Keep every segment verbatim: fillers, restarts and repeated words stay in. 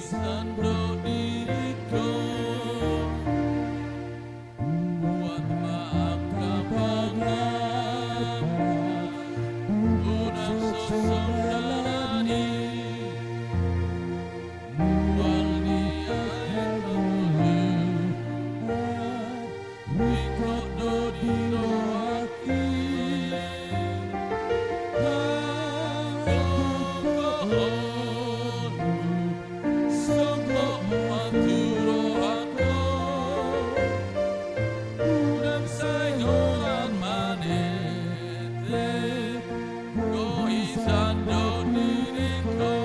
Sandok diringko, buat ma angka pangapas, unang so songon na di mual ni aek ngolu. Ringkot do di rohangki, hagogoonmu, songgop ma tu rohangko, unang sai holan manetek, bohi sandok diringko.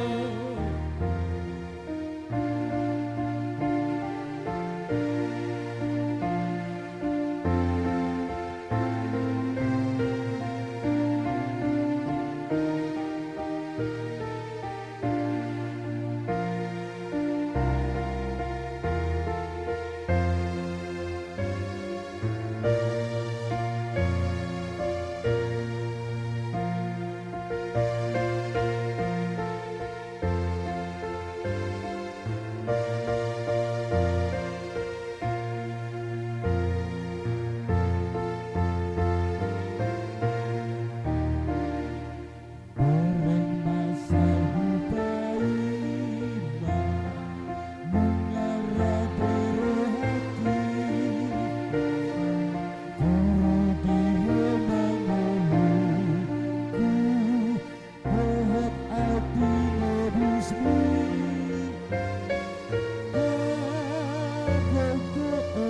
Bereng ma sai hupaima, nunga rade rohangki, guru di homa ngolungku, dohot ahu tinobusmi, hagogoonmu,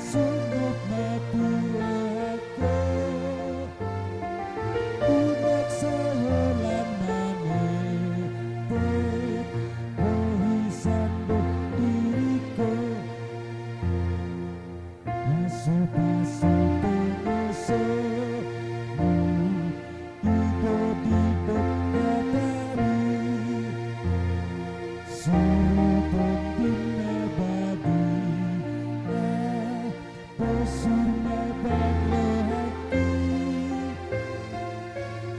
songgop ma tu rohangko, unang sai holan manetek, bohi sandok diringko. Pasupasu pangasomuna, ido didok hatami, suruton di na badia, bosur ma bang rohangki,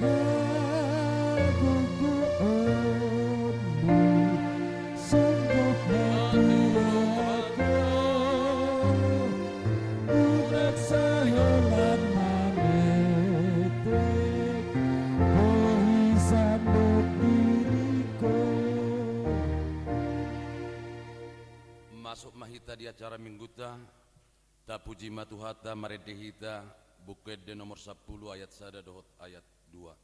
hagogoonmu, songgop ma tu rohangko, unang sai holan manetek, bohi sandok diringko. Masuk ma hita di acara Mingguta. Tapuji ma Tuhanta, marende hita, Buku Ende nomor sampulu ayat sada dohot ayat dua.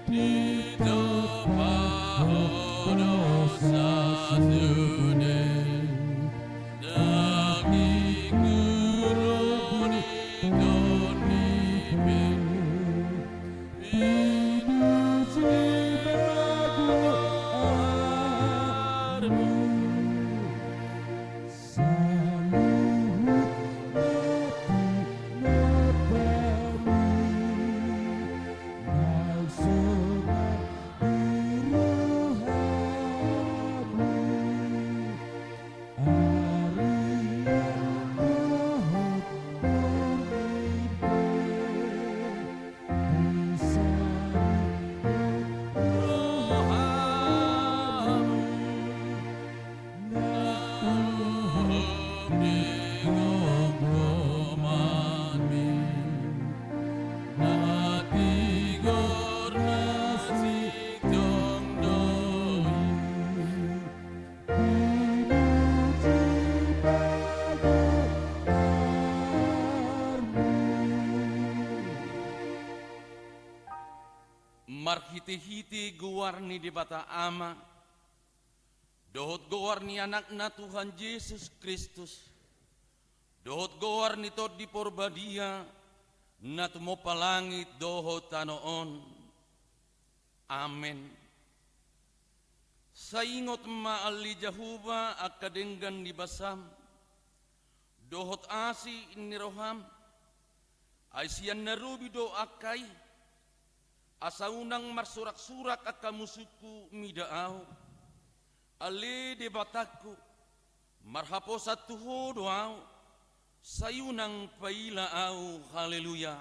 Ditompa ho dosa sude, dagingmu, ro ni tondimi pe. Idusi ma goarmu. Saluhut na tinadami, naung sonang di rohamu. Marhitehite goar ni Debata Ama, dohot goar ni Anakna Tuhan Jesus Kristus, dohot goar ni Tondi Porbadia, na tumompa langit dohot tano on. Amen. Sai ingot ma ale Jahowa angka denggan ni basam, dohot asi ni roham, ai sian na robi do angka i, asa unang marsuraksurak angka musungku mida ahu. Ale Debatangku, marhaposan tu Ho do ahu, sai unang paila ahu. Haleluya.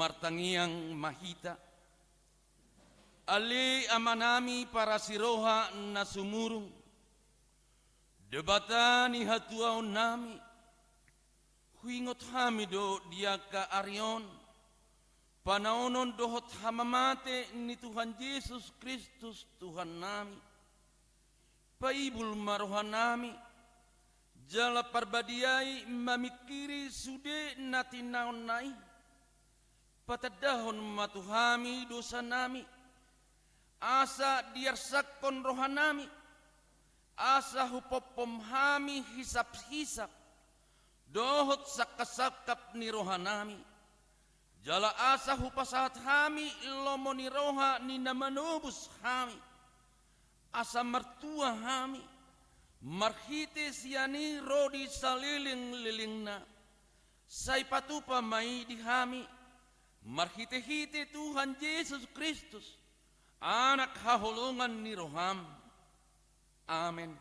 Martangiang ma hita. Ale Amanami parasiroha na sumurung, Debata ni hatuaonnami, huingot hami do di angka ari on panaonon dohot hamamate ni Tuhan Jesus Kristus Tuhannami. Paibul ma rohanami, jala parbadiai mamingkiri sude na tinaonna i. Patandahon ma tu hami dosanami, asa diarsakkon rohanami, asa hupompom hami hisaphisap dohot sangkapsangkap ni rohanami, jala asa hupasahat hami lomo ni roha ni na manobus hami, asa martua hami marhite sian i ro di salelenglelengna. Sai patupa ma i di hami marhitehite Tuhan Jesus Kristus, Anak haholongan ni roham. Amen.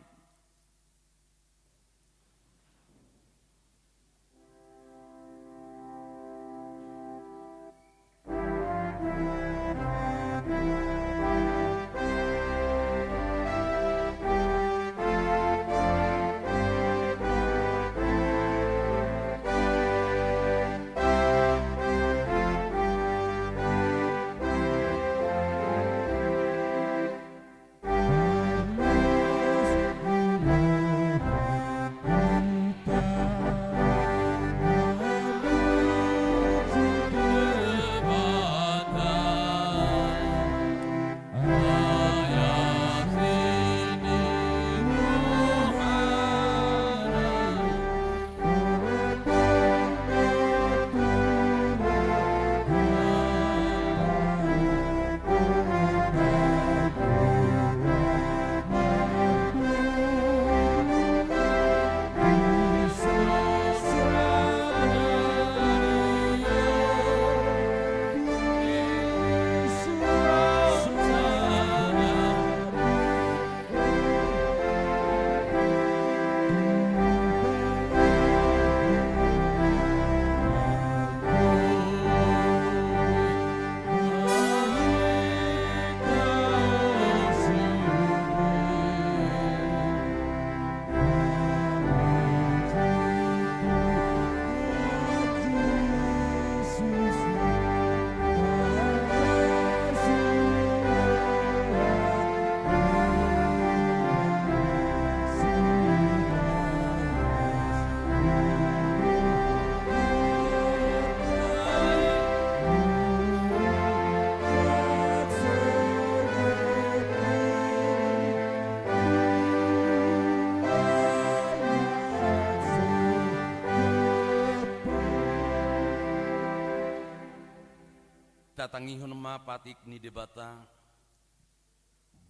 Tatangihon ma patik ni Debata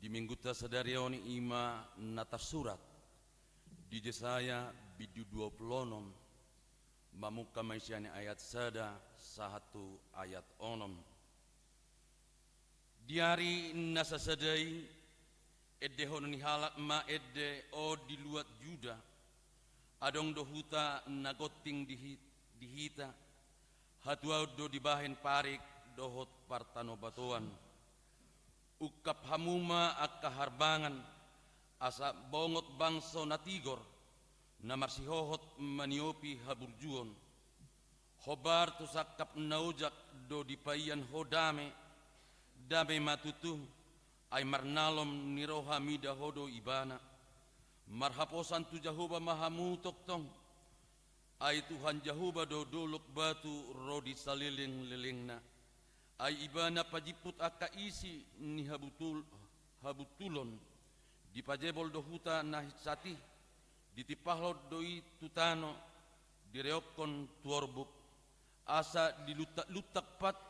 di Minggunta sadari on, i ma na tarsurat di Jesaya bindu dua pulu onom, mamungka ma i sian ayat sada sahat tu ayat onom. Di ari na sasada i, endehon ni halak ma ende on di luat Juda, adong do huta na gonting di hi-, di hita, hatuaon do dibahen parik dohot partanobatoan. Ungkap hamu ma angka harbangan, asa bongot bangso na tigor, na marsihohot maniopi haburjuon, Hombar tu sangkap na ojak do dipaian ho dame, dame ma tutu, ai marnalom ni roha mida ho do ibana. Marhaposan tu Jahowa ma hamu tongtong, ai Tuhan Jahowa do dolok batu ro di salelenglelengna. Ai ibana pajimput angka isi ni habutul-, habuntulon, dipajebol do huta na hinsat i, ditimpakhon do i tu tano, direokkon tu orbuk, asa diluntak-luntak pat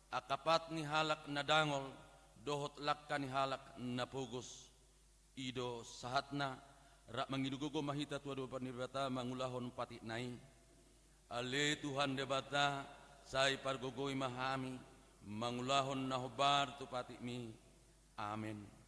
angka pat ni halak na dangol dohot langka ni halak na pogos. I do sahatna. Rap mangido gogo ma hita tu adopan ni Debata mangulahon patikna i. Ale Tuhan Debata, sai pargogoi ma hami mangulahon na hombar tu patikmi. Amen.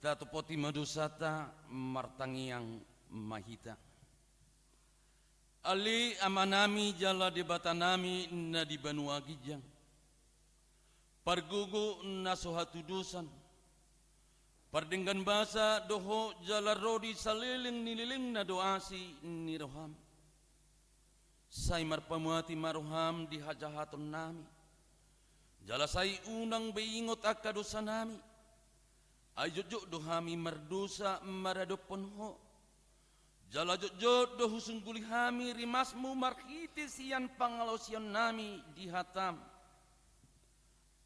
Tatopoti ma dosanta, martangiang ma hita. Ale Amanami jala Debatanami na di banua ginjang, pargogo na so hatudosan, pardenggan basa do Ho jala ro di saleleng ni lelengna do asi ni roham. Sai marpamuati ma roham di hajahatonnami, jala sai unang be ingot angka dosanami. Ai jotjot do hami mardosa maradophon Ho, jala jotjot do husungguli hami rimasmu marhite sian pangalaosionnami di hatam.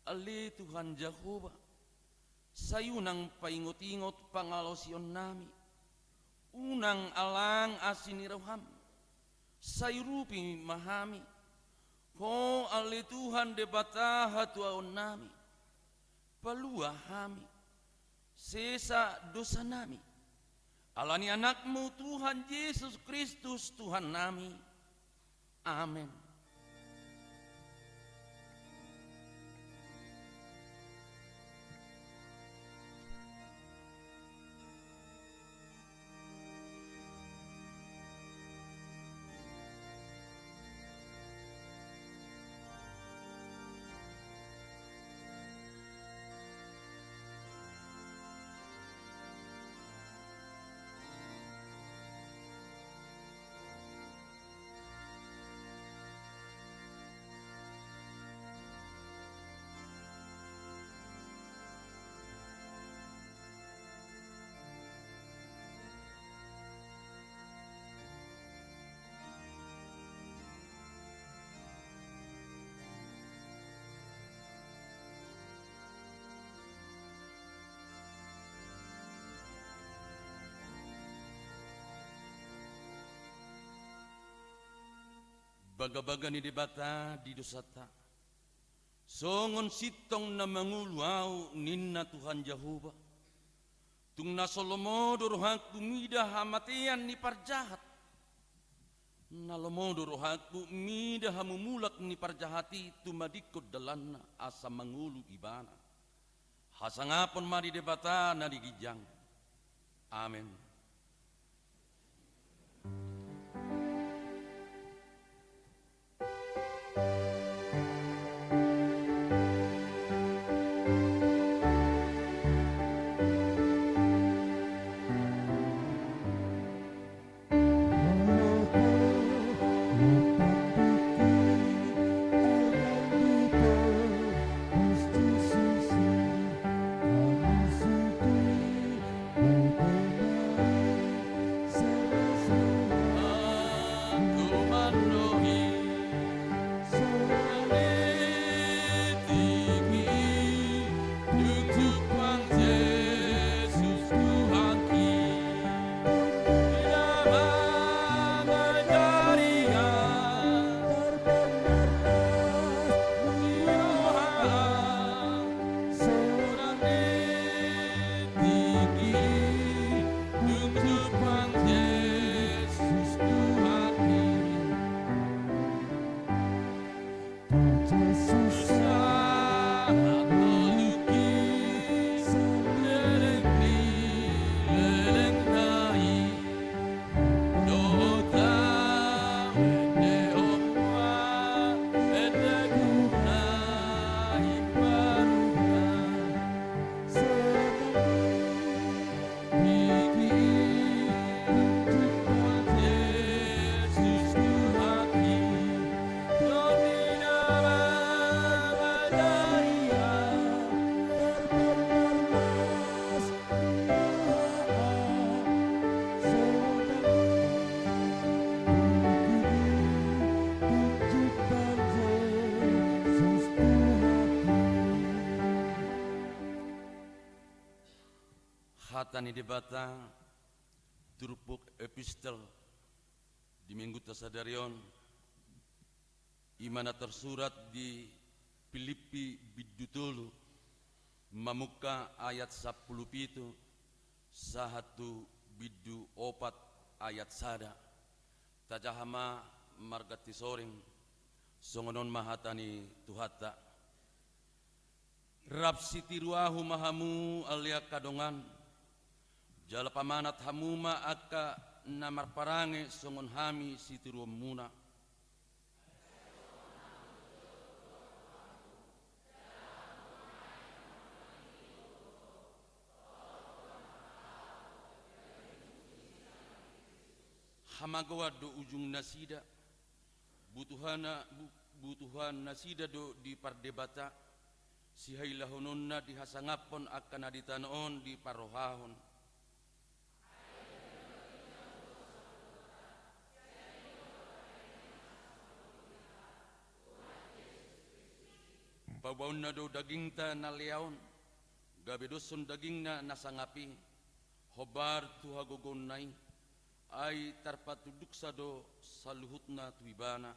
Ale Tuhan Jahowa, sai unang paingotingot pangalaosionnami, unang alang asi ni roham, sai urupi ma hami. Ho ale Tuhan Debata hatuaonnami, palua hami, sesa dosanami, ala ni Anakmu Tuhan Jesus Kristus Tuhannami. Amen. Bagabaga ni Debata di dosanta. Songon sintong na mangolu ahu, ninna Tuhan Jahowa. Tung na so lomo do rohangku mida hamatean ni parjahat. Na lomo do rohangku mida hamumulak ni parjahat i tumadingkon dalanna asa mangolu ibana. Hasangapon ma di Debata na di ginjang. Amen. Hata ni Debata, turpuk epistel di minggunta sadari on, i ma na tarsurat di Pilippi bindu tolu, mamungka ayat sampulu pitu, sahat tu bindu opat ayat sada. Tajaha ma marganti soring, songon on ma hata ni Tuhanta. Rap sitiru ahu ma hamu ale angka dongan, jala pamanat hamu ma angka na marparange songon hami sitiruonmuna. Hamagoan do ujungnasida, butuhana-, bu-, butuhannasida do dipardebata, sihailahononna dihasangaphon angka na di tano on diparrohahon. Paboaonna do dagingta na lea on, gabe doshon dagingna na sangap i, hombar tu hagogoonna i, ai tarpatunduksa do saluhutna tu ibana.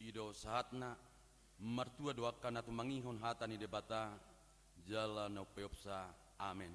I do sahatna. Martua do angka na tumangihon hata ni Debata, jala na umpeopsa. Amen.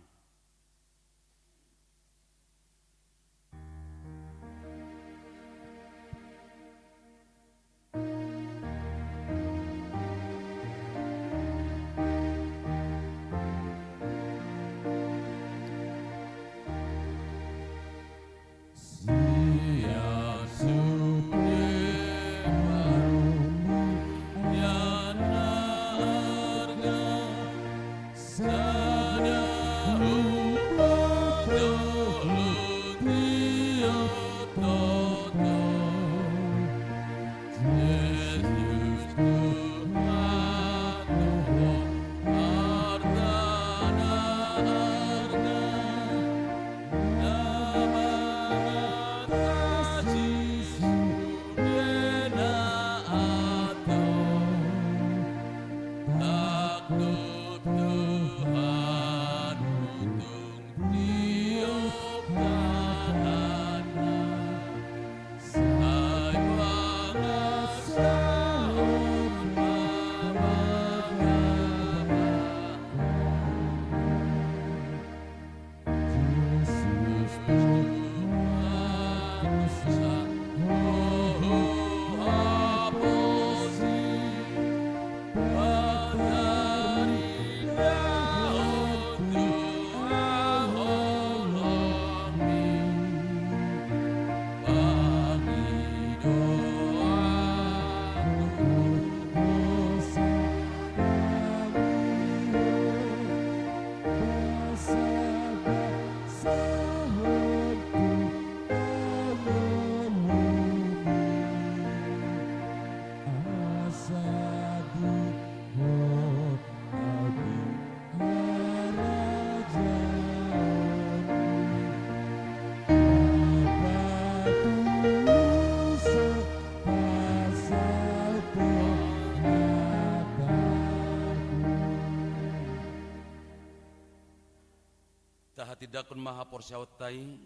Tahatindangkon ma haporseaonta i,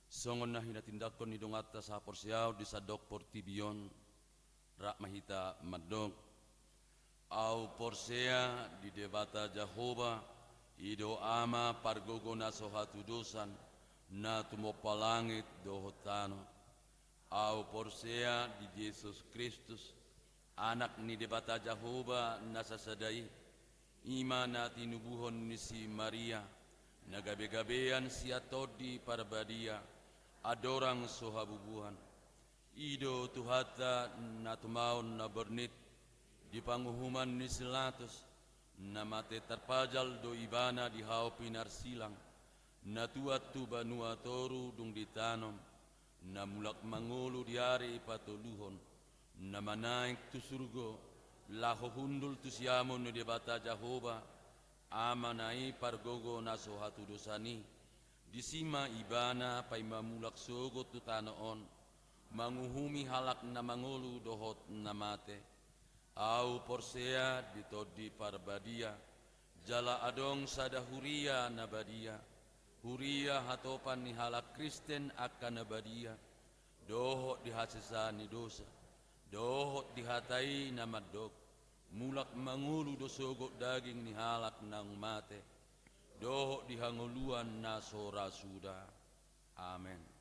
songon na hinatindangkon ni donganta sahaporseaon di sandok portibi on. Rap ma hita mandok. Ahu porsea di Debata Jahowa, i do Ama pargogo na so hatudosan, na tumompa langit dohot tano. Ahu porsea di Jesus Kristus, Anak ni Debata Jahowa na sasada i, i ma na tinubuhon ni si Maria, na gabegabean sian Tondi Parbadia, andorang so habubuhan. I do Tuhanta na tumaon na bornit, di panguhuman ni si Latus, na mate tarpajal do Ibana di hau pinarsilang, na tuat tu banua toru dung ditanom, na mulak mangolu di ari patoluhon, na manaek tu surgo, laho hundul tu siamun ni Debata Jahowa, Amana i pargogo na so hatudosan i. Disi ma Ibana paima mulak sogot tu tano on, manguhumi halak na mangolu dohot na mate. Ahu porsea di Tondi Parbadia, jala adong sada huria na badia, huria hatopan ni halak Kristen angka na badia, dohot di hasesaan ni dosa, dohot di hata i na mandok, mulak mangolu do sogot daging ni halak naung mate, dohot di hangoluan na so ra suda. Amen.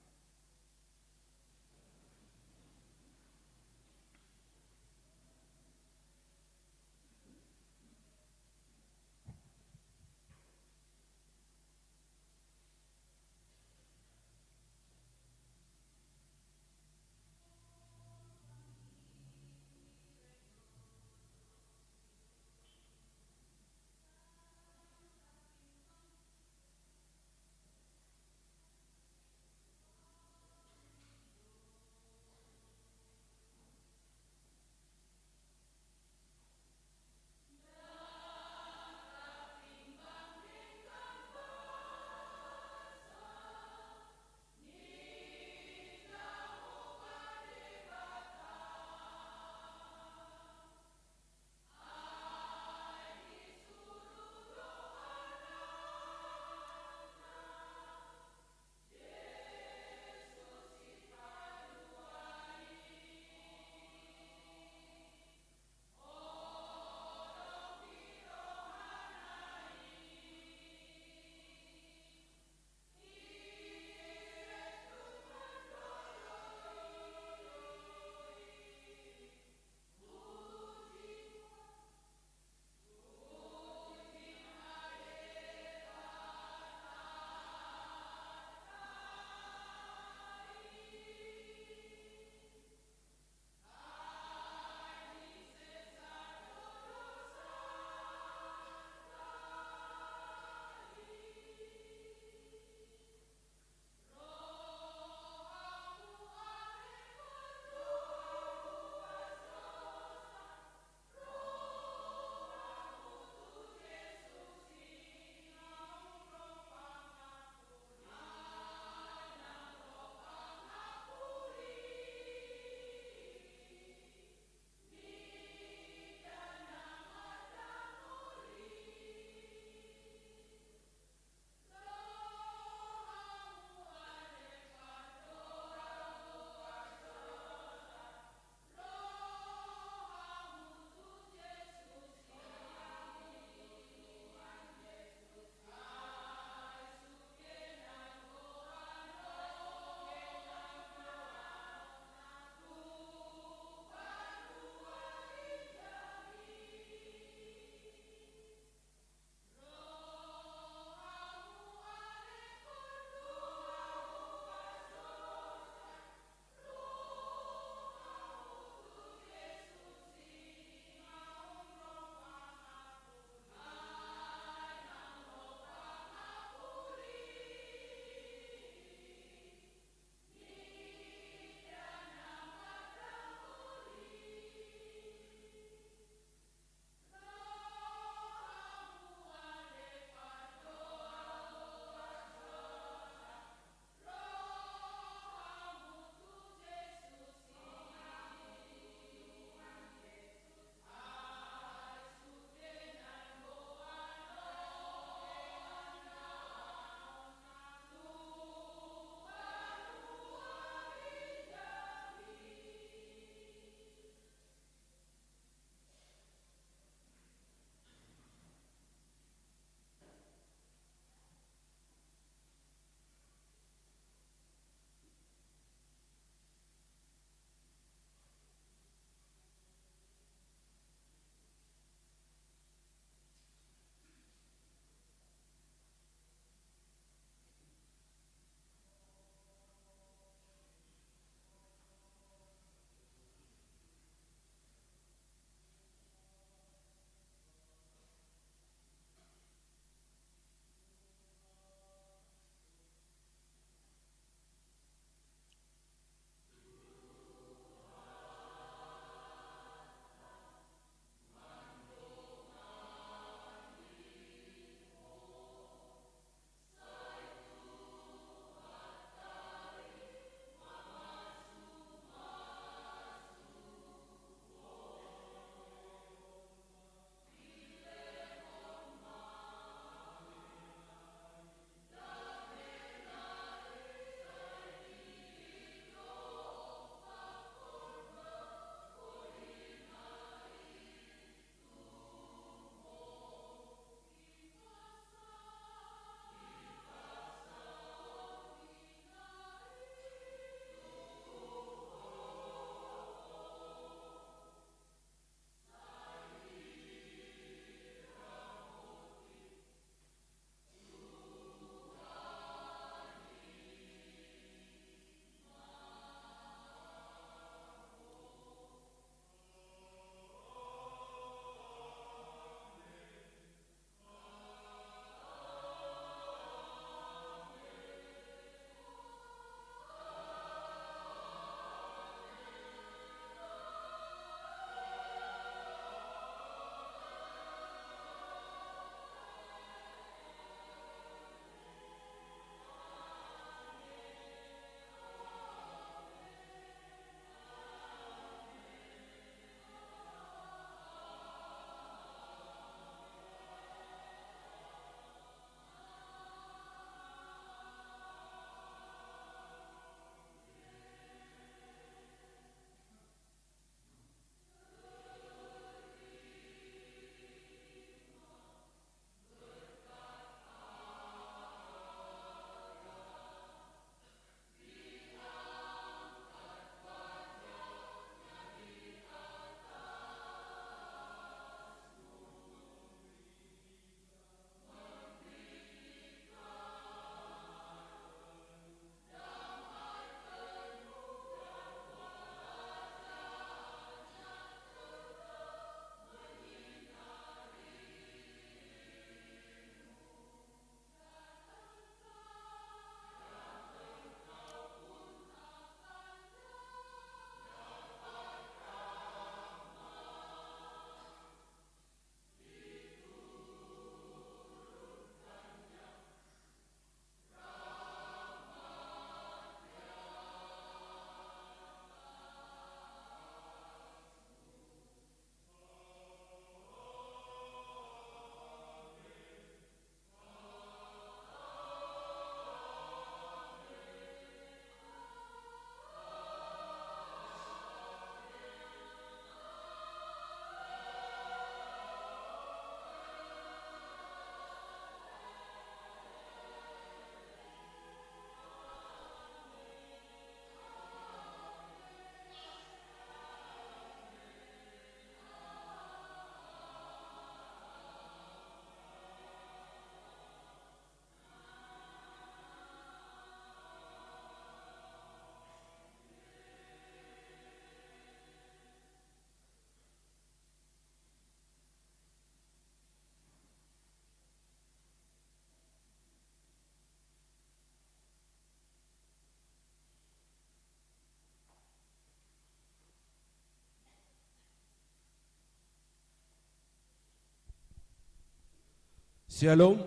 Shalom.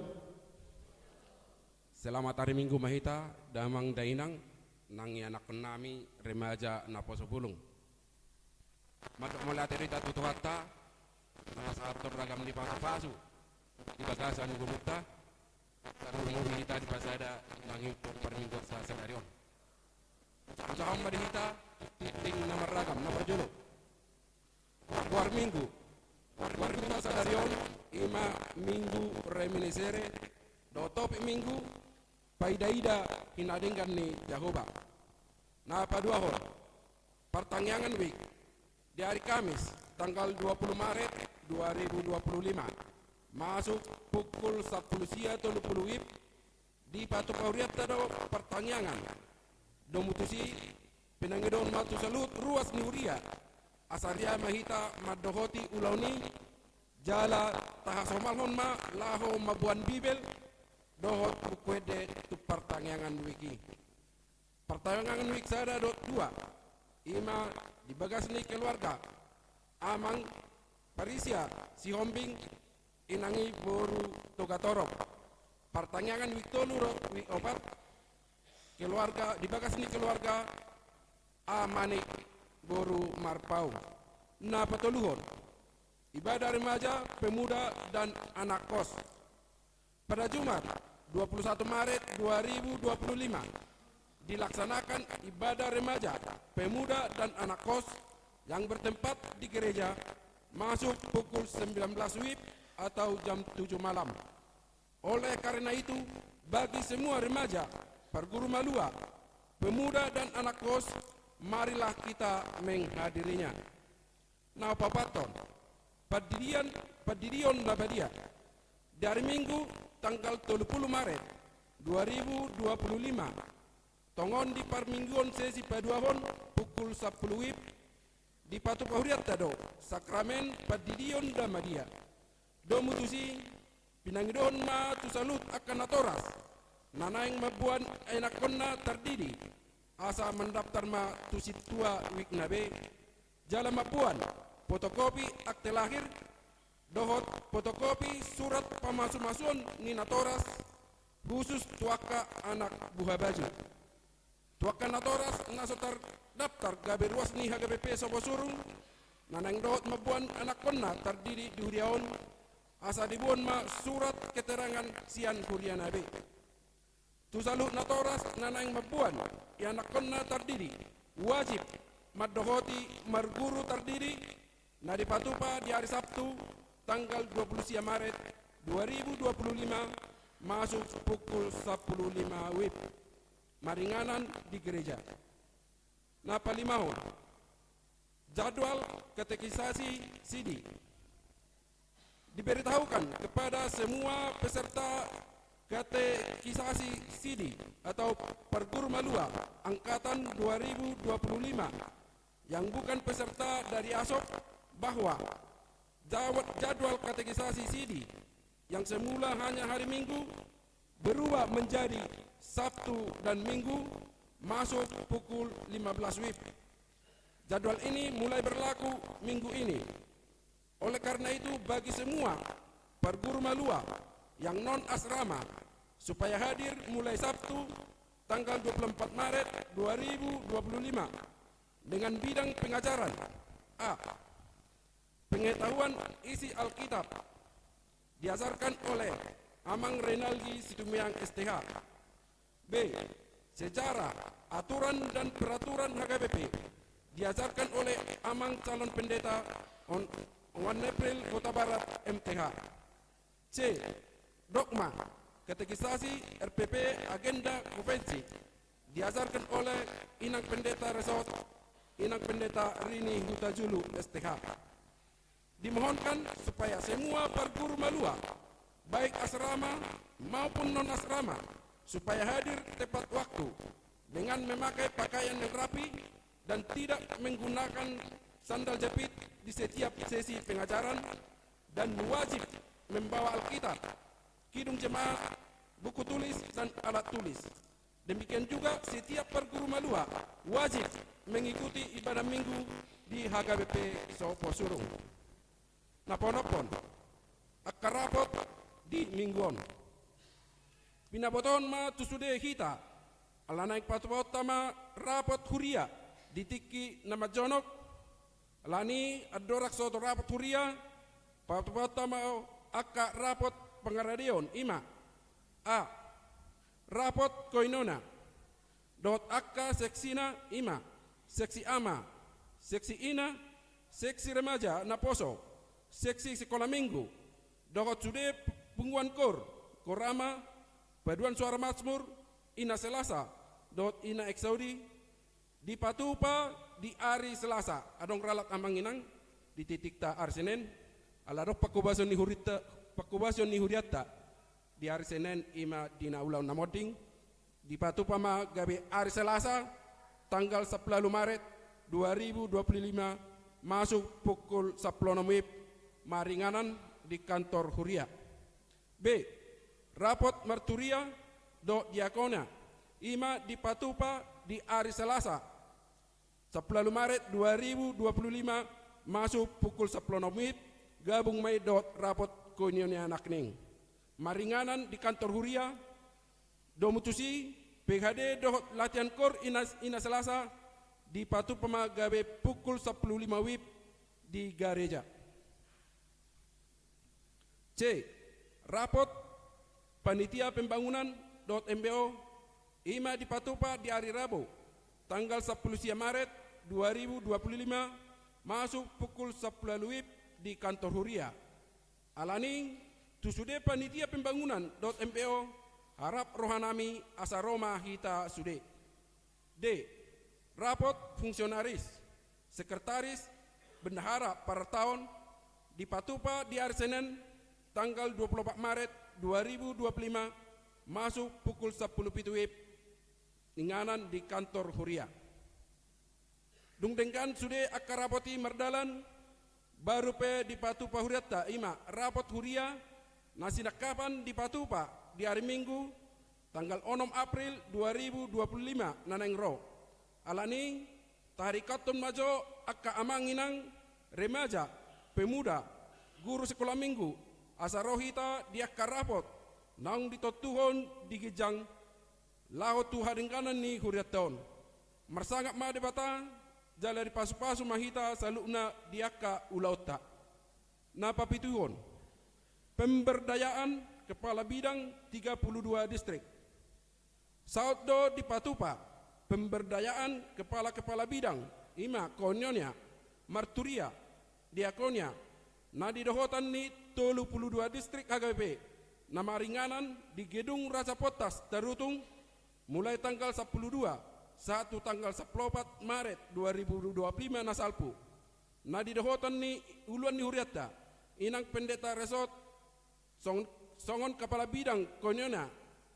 Selamat hari Minggu ma hita, damang dainang, nang ianakkonnami remaja Naposo Bulung. Mandok mauliate do hita tu Tuhanta, na sahat tu ragam ni pasupasu di bagasan ngolunta, tarlumobi hita dipasada nang ingkon parmingguan sadari on. Hujahahon ma di hita tingting na marragam, na parjolo. Goar Minggu. Goar Minggu sadari on, ima Minggu Reminiscere, dohot topik Minggu, paidaida hinadenggan ni Jahowa. Na paduahon, partangiangan week, di hari Kamis, tanggal dua puluh Maret dua ribu dua puluh lima, masuk pukul sampulu sia tolu puluh wib, dipatupa hurianta do partangiangan. Domu tusi, pinangidohon ma tu saluhut ruas ni huria, asa ria ma hita mandohoti ulaon i, jala tahasomalhon ma laho mamboan Bibel dohot Buku Ende tu partangiangan week i. Partangiangan week sada dohot dua, ima di bagas ni keluarga Amang Parisia Sihombing, inang i boru Togatorop. Partangiangan week tolu dohot week opat, keluarga, di bagas ni keluarga A Manik boru Marpaung. Na patoluhon, ibadah remaja, pemuda, dan anak kos. Pada Jumat, dua puluh satu Maret dua ribu dua puluh lima, dilaksanakan ibadah remaja, pemuda, dan anak kos yang bertempat di gereja, masuk pukul sembilan belas wib atau jam tujuh malam. Oleh karena itu, bagi semua remaja, parguru malua, pemuda, dan anak kos, marilah kita menghadirinya. Na paopathon, pandidian, pandidion na badia. Di hari Minggu, tanggal tolu puluh Maret dua ribu dua puluh lima, tongon di parmingguon sesi paduahon pukul sampulu wib, dipatupa hurianta do sakramen pandidion na badia. Domu tusi, pinangidohon ma tu saluhut angka natoras na naeng mamboan ianakkonna tardidi, asa mandaptar ma tu sintua week na be, jala mamboan fotokopi akte lahir dohot fotokopi surat pamasumasuon ni natoras, khusus tu angka anak buhabaju. Tu angka natoras na so tardaptar gabe ruas ni H K B P Soposurung, na naeng dohot mamboan ianakkonna tardidi di huria on, asa diboan ma surat keterangan sian huria na be. Tu saluhut natoras na naeng mamboan ianakkonna tardidi, wajib mandohoti marguru tardidi, na dipatupa di hari Sabtu, tanggal dua puluh sia Maret dua ribu dua puluh lima, masuk pukul sampulu lima wib, maringanan di gereja. Na palimahon, jadwal katekisasi sidi. Diberitahukan kepada semua peserta katekisasi sidi atau parguru malua angkatan dua ribu dua puluh lima yang bukan peserta dari ASOP bahwa jawat-, jadwal katekisasi sidi yang semula hanya hari Minggu berubah menjadi Sabtu dan Minggu, masuk pukul lima belas wib. Jadwal ini mulai berlaku minggu ini. Oleh karena itu, bagi semua parguru malua yang non asrama, supaya hadir mulai Sabtu, tanggal dua puluh empat Maret dua ribu dua puluh lima, dengan bidang pengajaran: A, pengetahuan isi Alkitab, diajarkan oleh Amang Renaldi Situmeang, S T H. B, sejarah, aturan dan peraturan H K B P, diajarkan oleh Amang Calon Pendeta On-, Owan April Hutabarat, M T H. C, dogma, katekisasi, R P P, agenda, konvensi, diajarkan oleh Inang Pendeta Resort, Inang Pendeta Rini Hutajulu, S T H. Dimohonkan supaya semua parguru malua, baik asrama maupun non-asrama, supaya hadir tepat waktu dengan memakai pakaian yang rapi dan tidak menggunakan sandal jepit di setiap sesi pengajaran, dan wajib membawa Alkitab, kidung jemaat, buku tulis, dan alat tulis. Demikian juga setiap parguru malua wajib mengikuti ibadah Minggu di H K B P Soposurung. Na paonomhon, angka rapot di minggu on. Pinabotohon ma tu sude hita, ala naeng patupahonta ma rapot huria di tingki na manjonok, ala ni andorang so ro rapot huria, patupahonta ma angka rapot pangaradeon, i ma: A. Rapot koinonia dohot angka seksina, i ma seksi ama, seksi ina, seksi remaja naposo, seksi sikola minggu, dohot sude punguan kor, kor ama, paduan suara Majmur, ina Selasa, dohot ina Eksaudi, dipatupa di ari Selasa. Adong ralat amang inang di titikta ari Senen, ala adong pangkobason ni huritta, pangkobason ni huriatta di ari Senen, i ma di na ulaon na monding. Dipatupa ma gabe ari Selasa, tanggal sampulu ualu Maret dua ribu dua puluh lima, masuk pukul sampulu onom wib, maringanan di kantor huria. B. Rapot marturia dohot diakonia, i ma dipatupa di ari Selasa, sampulu ualu Maret dua ribu dua puluh lima, masuk pukul sampulu onom wib, gabung ma i dohot rapot koinonia nakning, maringanan di kantor huria. Domu tusi, P H D dohot latihan kor ina, ina Selasa, dipatupa ma gabe pukul sampulu lima wib di gareja. C. Rapot panitia pembangunan dohot M B O, i ma dipatupa di ari Rabu, tanggal sampulu sia Maret dua ribu dua puluh lima, masuk pukul sampulu ualu wib di kantor huria. Ala ni i, tu sude panitia pembangunan dohot M B O, harap rohanami asa ro ma hita sude. D. Rapot fungsionaris, sekretaris, bendahara parartaon, dipatupa di ari Senen, tanggal dua puluh opat Maret dua ribu dua puluh lima, masuk pukul sampulu pitu wib, maringanan di kantor huria. Dung denggan sude angka rapot i mardalan, baru pe dipatupa huriatta, i ma rapot huria na sinangkapan dipatupa di ari Minggu, tanggal onom April dua ribu dua puluh lima na naeng ro. Ala ni i, taringkothon ma jo angka amang inang, remaja, pemuda, guru sikola minggu, asa ro hita di angka rapot naung ditontuhon di ginjang, laho tu hadengganan ni hurianta on. Marsangap ma Debata, jala dipasupasu ma hita saluhutna di angka ulaonta. Na papituhon, pemberdayaan kepala bidang tiga puluh dua distrik. Saut do dipatupa pemberdayaan kepala-kepala bidang, i ma koinonia, marturia, diakonia, na di dohotan ni tolu puluh dua distrik H K B P, na maringanan di Gedung Raja Pontas Tarutung, mulai tanggal sampulu dua sahat tu tanggal sampulu opat Maret dua ribu dua puluh lima na salpu. Na di dohotan ni uluan ni hurianta, Inang Pendeta Resort, song-, songon kepala bidang koinonia,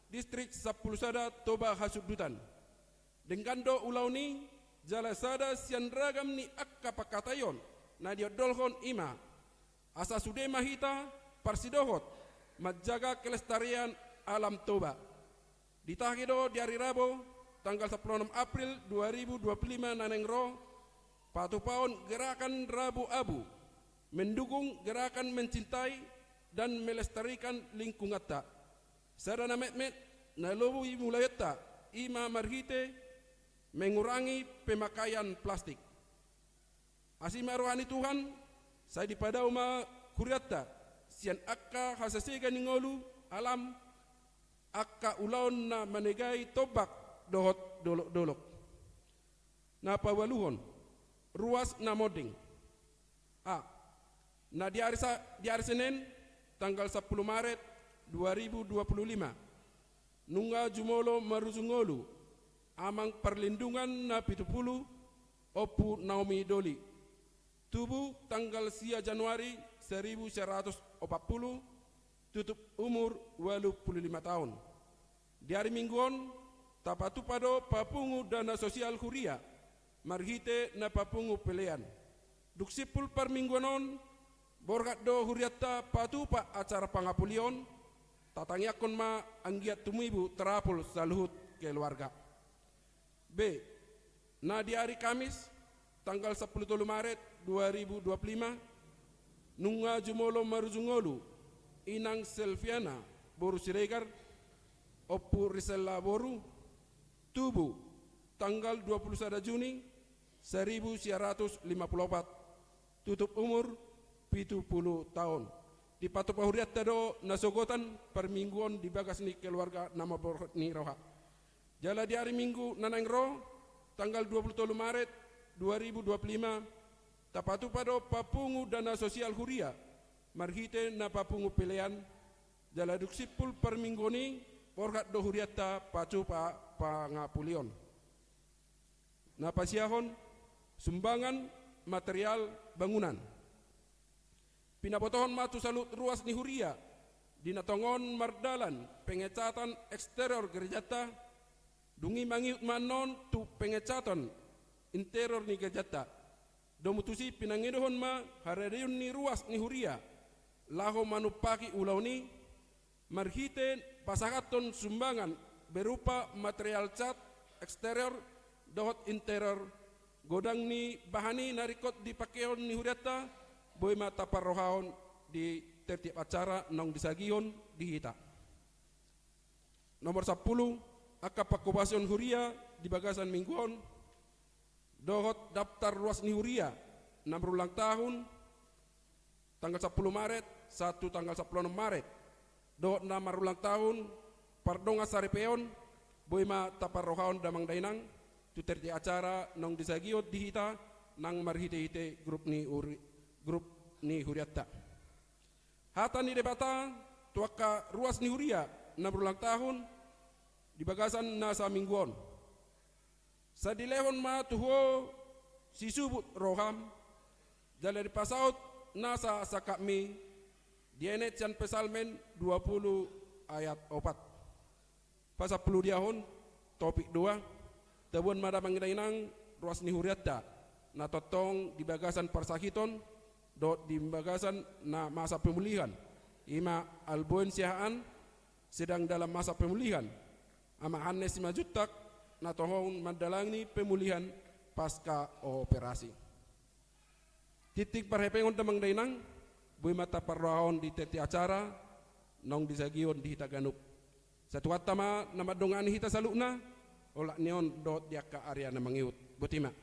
distrik sampulu sada Toba Hasundutan. Denggan do ulaon i, jala sada sian ragam ni angka pangkataion na diondolhon, i ma asa sude ma hita parsidohot manjaga kelestarian alam Toba. Ditagi do di ari Rabu, tanggal sampulu onom April dua ribu dua puluh lima na naeng ro, patupaon gerakan Rabu Abu, mendukung gerakan mencintai dan melestarikan lingkunganta. Sada na metmet na lobi mulaianta, i ma marhite mengurangi pemakaian plastik. Asi ma roha ni Tuhan, sai dipadao ma hurianta sian angka hasesega ni ngolu, alam, angka ulaon na manegai tombak dohot dolok-dolok. Na paualuhon, ruas na monding. A. Na di ari sa-, di ari Senen, tanggal sampulu Maret dua ribu dua puluh lima, nunga jumolo maruju ngolu Amang Parlindungan na pitu pulu, Ompu Naomi Doli. Tubu tanggal sia Januari seribu sia ratus opat pulu, tutup umur ualu pulu lima taon. Di ari Minggu on, tapatupa do papungu dana sosial huria marhite na papungu pelean. Dung simpul parmingguan on, borhat do hurianta patupa acara pangapulion, tatangiangkon ma anggiat tumibu tarapul saluhut keluarga. B. Na di ari Kamis, tanggal sampulu tolu Maret dua ribu dua puluh lima, nunga jumolo maruju ngolu Inang Selviana boru Siregar, Ompu Risella boru, tubu tanggal dua puluh sada Juni seribu sia ratus lima puluh opat, tutup umur pitu pulu taon. Dipatupa hurianta do nasogotan parmingguon di bagas ni keluarga na mamborhat ni roha. Jala di ari Minggu na naeng ro, tanggal dua puluh tolu Maret dua ribu dua puluh lima, tapatupa do papungu dana sosial huria marhite na papungu pelean, jala dung simpul parmingguon i borhat do hurianta patupa pangapulion. Na pasiahon sumbangan material bangunan. Pinabotohon ma tu saluhut ruas ni huria di na tongon mardalan pengecatan eksterior gerejanta, dung i mangihut ma annon tu pengecatan interior ni gerejanta. Domu tusi pinangidohon ma haradion ni ruas ni huria laho manumpaki ulaon i, marhite pasahathon sumbangan berupa material cat eksterior dohot interior. Godang ni bahan i na ringkot dipangkehon ni hurianta, boi ma taparrohahon di tiap-tiap acara naung disagihon di hita. Nomor sampulu, angka pangkobasion huria di bagasan minggu on, dohot daftar ruas ni huria na marulang tahun, tanggal sampulu Maret sahat tu tanggal sampulu onom Maret, dohot na marulang tahun pardongan saripeon, boi ma taparrohahon damang dainang tu tiap-tiap acara naung disagihon di hita nang marhite-hite grup ni uri-, grup ni hurianta. Hata ni Debata tu angka ruas ni huria na marulang tahun di bagasan nasa minggu on. Sai dilehon ma tu ho sisubut roham, jala dipasaut nasa sangkapmi, dienet sian Psalmen dua pulu ayat opat. Pasampuludiahon, topik dua, tabuan ma damang dainang ruas ni hurianta na tongtong di bagasan parsahiton dohot di bagasan na masa pemulihan, i ma Alboin Siahaan sedang dalam masa pemulihan, Ama Anne Simanjuntak na tongon mandalani pemulihan pasca operasi. Tingting parhepengon damang dainang, boi ma taparrohahon di tiap-tiap acara naung disagihon di hita ganup. Sai Tuhanta ma na mandongani hita saluhutna, olat ni on dohot di angka ari na mangihut. Boti ma.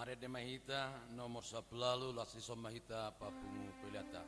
Marende ma hita nomor sampulu ualu, laos dison ma hita papungu peleanta.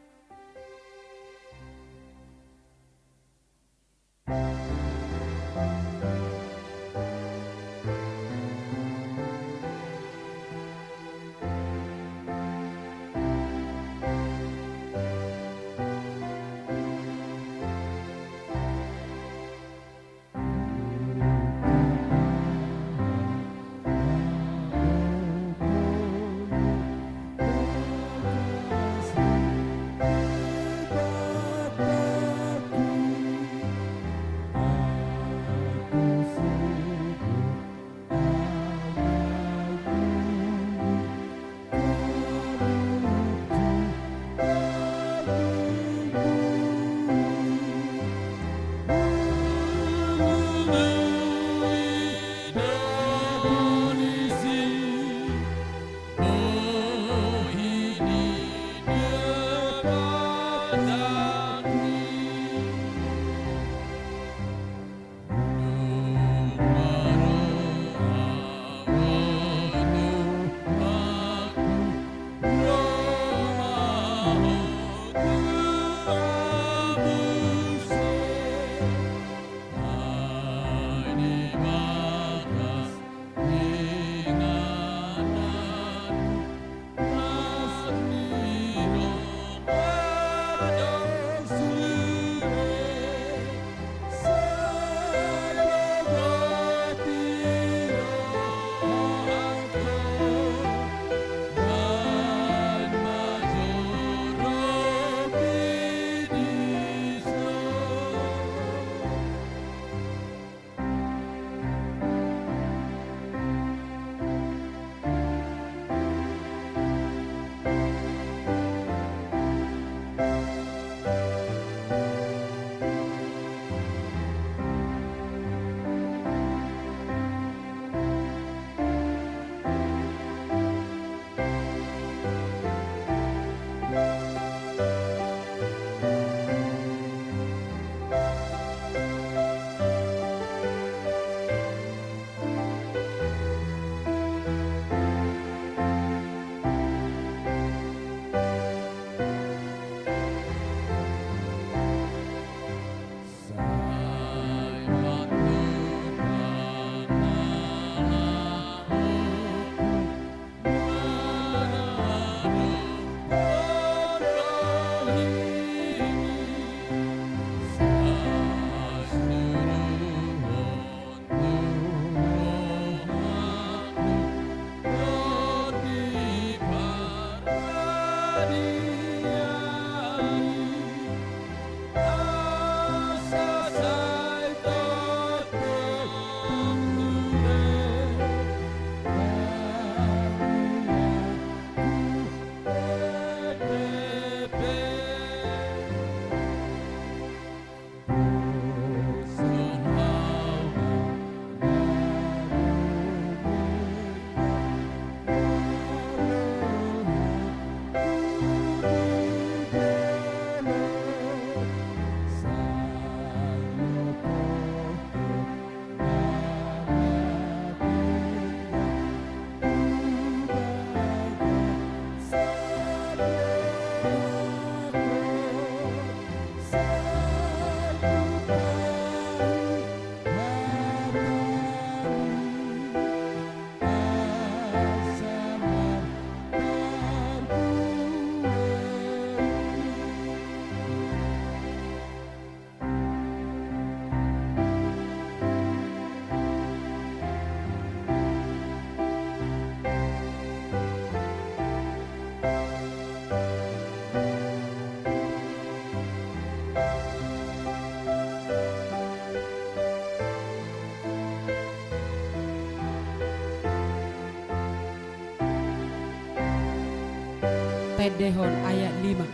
Taendehon ayat lima.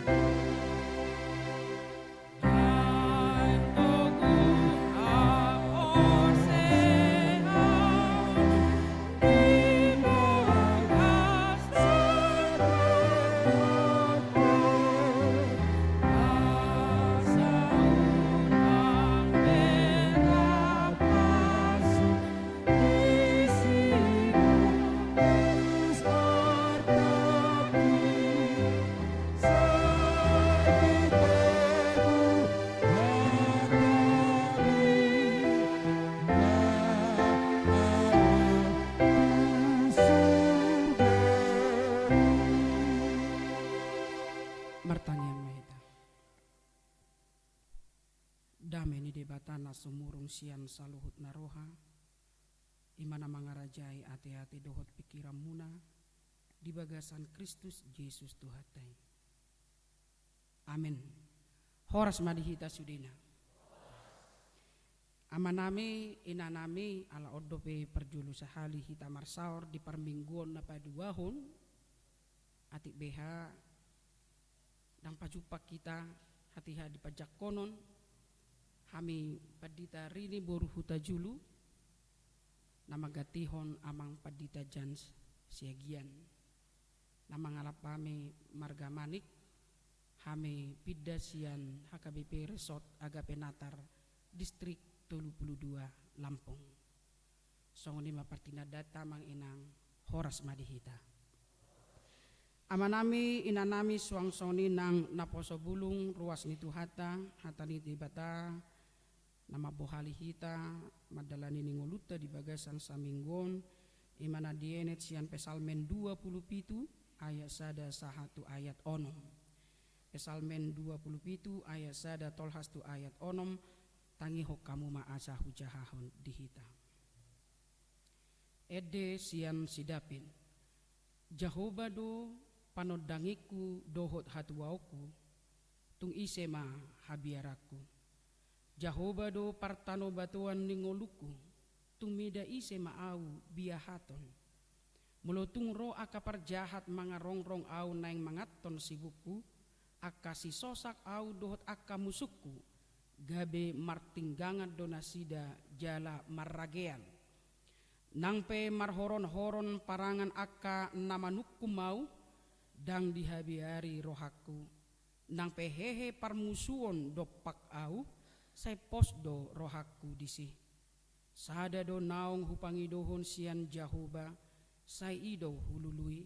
Martangiang ma hita. Dame ni Debata na sumurung sian saluhut na roha, i ma na mangarajai ateate dohot pingkiranmuna di bagasan Kristus Jesus Tuhanta i. Amen. Horas ma di hita sudena. Amanami, inanami, ala on dope parjolo sahali hita marsaor di parmingguon na paduahon, atik beha ndang pajumpang hita hatiha di panjangkonon, hami Pandita Rini boru Hutajulu, na manggantihon Amang Pandita Jans Siagian. Na mangalap hami marga Manik, hami pinda sian H K B P Resort Agape Natar, Distrik tolu pulu dua, Lampung. Songon i ma partinandanta, Amang Inang, horas ma di hita. Amanami, inanami, suang songon i nang naposo bulung ruas ni Tuhanta, hata ni Debata, na mambohali hita mandalani ni ngolunta di bagasan saminggu on, i ma na dienet sian Psalmen dua pulu pitu ayat sada sahat tu ayat onom. Psalmen dua pulu pitu ayat sada tolhas tu ayat onom, tangihon hamu ma asa hujahahon di hita. Ende sian si David. Jahowa do panondangingku dohot hatuaonku, tung ise ma habiaranku? Jahowa do partanobatoan ni ngolungku, tung mida ise ma ahu biahaton? Molo tung ro angka parjahat mangarongrong ahu naeng manganhon sibukku, angka sisosak ahu dohot angka musungku, gabe martinggangan do nasida jala marragean. Nang pe marhoronhoron parangan angka na manungkum ahu, ndang dihabiari rohangku. Nang pe hehe parmusuon dompak ahu, sai pos do rohangku disi. Sada do naung hupangidohon sian Jahowa, sai i do hulului.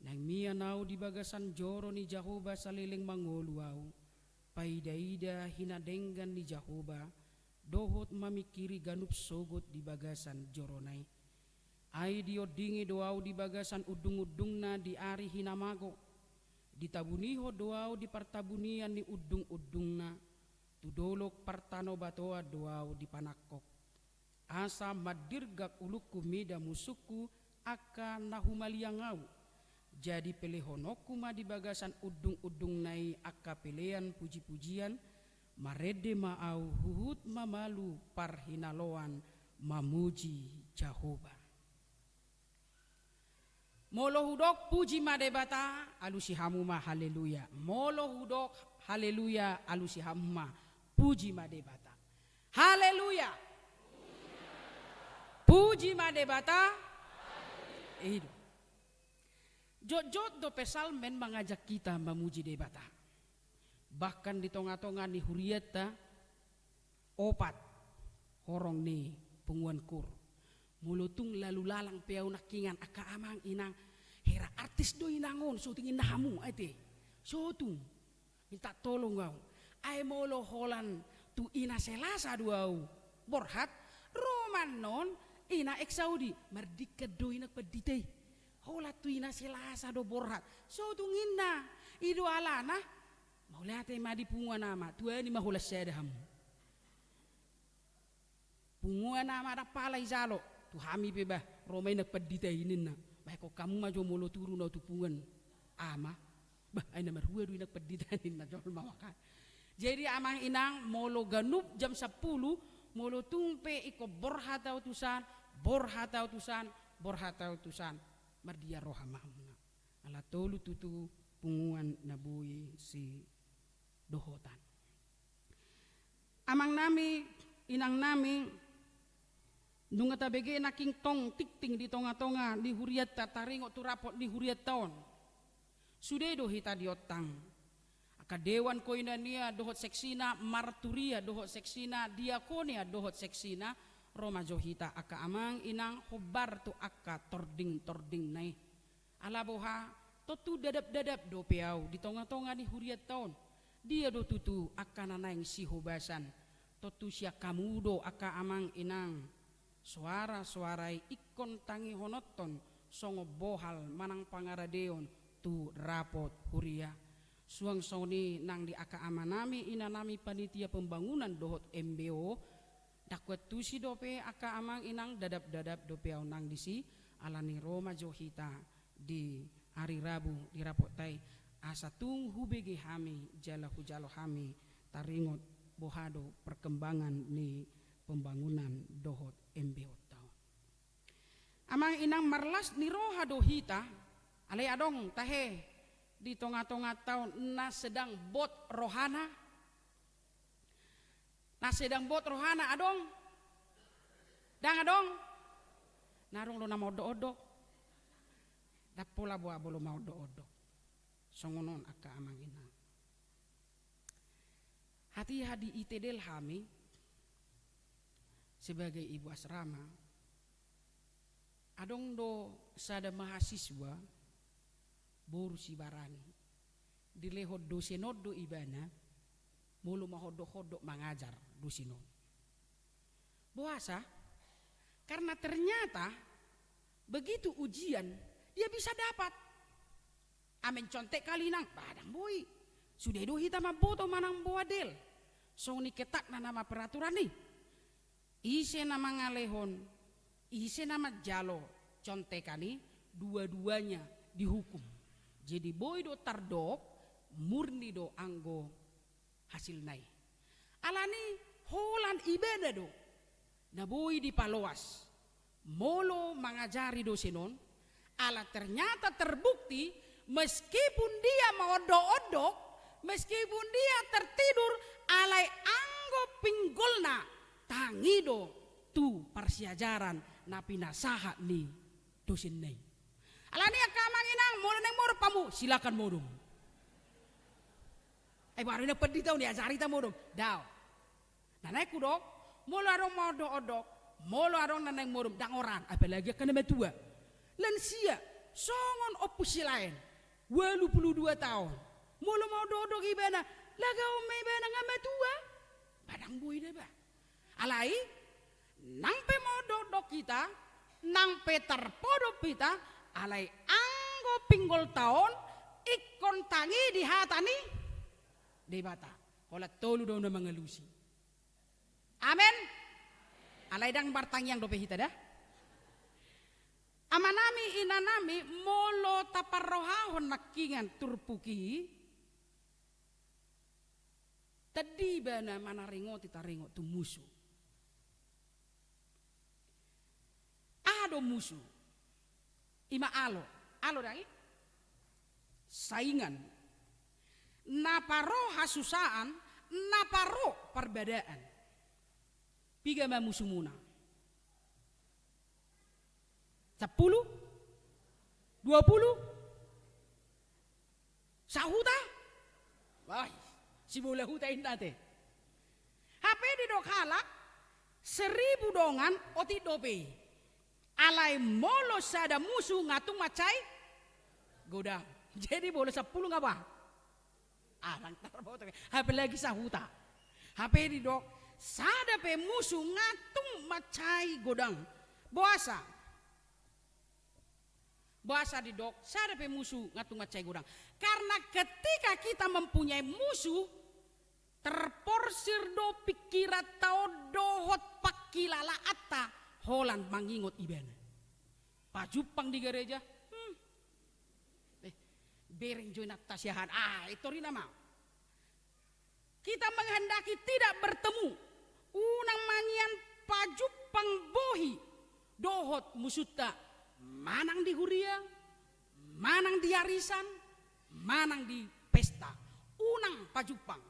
Naeng mian ahu di bagasan joro ni Jahowa saleleng mangolu ahu, paidaida hinadenggan ni Jahowa, dohot mamingkiri ganup sogot di bagasan jorona i. Ai diondingi do ahu di bagasan undungundungna di ari hinamago. Ditabunihon do ahu di partabunian ni undungundungna. Tu dolok partanobatoan do ahu dipanangkok. Asa mandirgak ulungku mida musungku angka na humaliang ahu. Jadi pelehononku ma di bagasan undungundungna i angka pelean pujipujian, marende ma ahu huhut mamalu parhinaloan mamuji Jahowa. Molo hudok puji ma Debata, alusi hamu ma haleluya. Molo hudok haleluya, alusi hamu ma puji ma Debata. Haleluya. Puji ma Debata. I do. Jotjot do Psalmen mangajak hita mamuji Debata. Bahkan di tongatonga ni hurianta, opat horong ni punguan kur. Molo tung lalu lalang pe ahu nangkiningan angka amang inang, hera artis do inang on, so tung ninna hamu, ate. So tung minta tolong ahu. Ai molo holan tu ina Selasa do ahu borhat, ro ma annon ina ex Saudi, mardingkan do inang pandita i. Holan tu ina Selasa do borhat, so tung ninna. I do alana, mauliate ma di punguan ama, tuani ma holan sada hamu. Punguan ama ndang pala ijalo, tu hami pe bah, ro ma inang pandita i ninna. Bah, ingkon hamu ma jo molo turun ahu tu punguan ama. Bah, ai na marhua do inang pandita ninna jolma maka. Jadi amang inang, molo ganup jam sampulu, molo tung pe ingkon borhat ahu tu san, borhat ahu tu san, borhat ahu tu san, mardia roha ma hamuna. Ala tolu tutu punguan na boi sidohotan. Amangnami, inangnami, nunga tabege nangkin tong tingting di tongatonga ni hurianta taringot tu rapot ni hurianta on. Sude do hita diontang. Angka dewan koinonian dohot seksina, marturia dohot seksina, diakonia dohot seksina, ro ma jo hita angka amang inang hombar tu angka tordingtordingna i. Ala boha, tontu dadapdadap dope ahu di tongatonga ni hurianta on. Dia do tutu angka na naeng sihobasan? Tontu sian hamu do angka amang inang. Soarasoara i ingkon tangihononhon songon bohal manang pangaradeon tu rapot huria. Suang songon i nang di angka amanami inanami panitia pembangunan dohot M B O, ndang huantusi dope angka amang inang, dadap-dadap dope au nang disi, alani ro ma jo hita di ari Rabu di rapotta i, asa tung hubege hami jala hujalo hami taringot boha do perkembangan ni pembangunan dohot M B O ta on. Amang inang, marlas ni roha do hita, alai adong tahe di tonga-tonganta on na sedang bot rohana, na sedang bot rohana, adong? Ndang adong? Na adong do na maondok-ondok? Ndang pola boa molo maondok-ondok. Songon on angka amang inang. Hatiha diitedel hami sebagai ibu asrama, adong do sada mahasiswa, boru Sibarani, dilehon dosen on do ibana, molo maondok-ondok mangajar dosen on. Boasa? Karena ternyata begitu ujian, ia bisa dapat. Amen contek kali inang, ba ndang boi. Sude do hita mamboto manang boa del. Songon i ketatna nama peraturan i. Ise na mangalehon, ise na manjalo contekan i, dua-duanya dihukum. Jadi boi do tardok, murni do anggo hasilna i. Alani holan ibana do na boi dipaloas molo mangajari dosen on, ala ternyata terbukti meskipun dia maondok-ondok, meskipun dia tertidur, alai anggo pinggolna tangi do tu parsiajaran na pinasahat ni dosenna i. Alani angka amang inang, molo naeng modom hamu, silakan modom. Ai baru ina pandita on, diajari hita modom. Dao. Na naeng hudok, molo adong maondok-ondok, molo adong na naeng modom, ndang oran, apalagi angka na matua. Lansia, songon Ompu Silaen, ualu pulu dua taon. Molo maondok-ondok ibana, lagaon ma ibana, nga matua. Ba ndang boi da ba. Alai, nang pe maondok-ondok hita, nang pe tarpodom hita, alai anggo pinggolta on ingkon tangi di hata ni Debata. Holan tolu do na mangalusi. Amen. Alai ndang martangiang dope hita da. Amanami, inanami, molo taparrohahon nangkiningan turpuk i, tanda ibana manaringoti taringot tu musu. Aha do musu? Ima alo. Alo ndang i? Saingan. Na paro hasusaan, na paro parbadaan. Piga ma musumuna? Sampulu? Dua pulu? Sahuta? Wah, sibola huta inna te. Hape didok halak, seribu dongan otik dope i. Alai molo sada musu nga tung mansai godang. Jadi molo sampulu nga ba? Arang tarboto. Hape lagi sahuta. Hape didok, sada pe musu nga tung mansai godang. Boasa? Boasa didok, sada pe musu nga tung mansai godang? Karena ketika kita mempunyai musuh, terporsir do pingkiranta on dohot pangkilalaanta holan mangingot ibana. Pajumpang di gareja, hmm. Eh, bereng jo inanta siahaan. Ah, i tor i nama. Kita menghendaki tidak bertemu, unang mangian pajumpang bohi dohot musunta, manang di huria, manang di arisan, manang di pesta, unang pajumpang.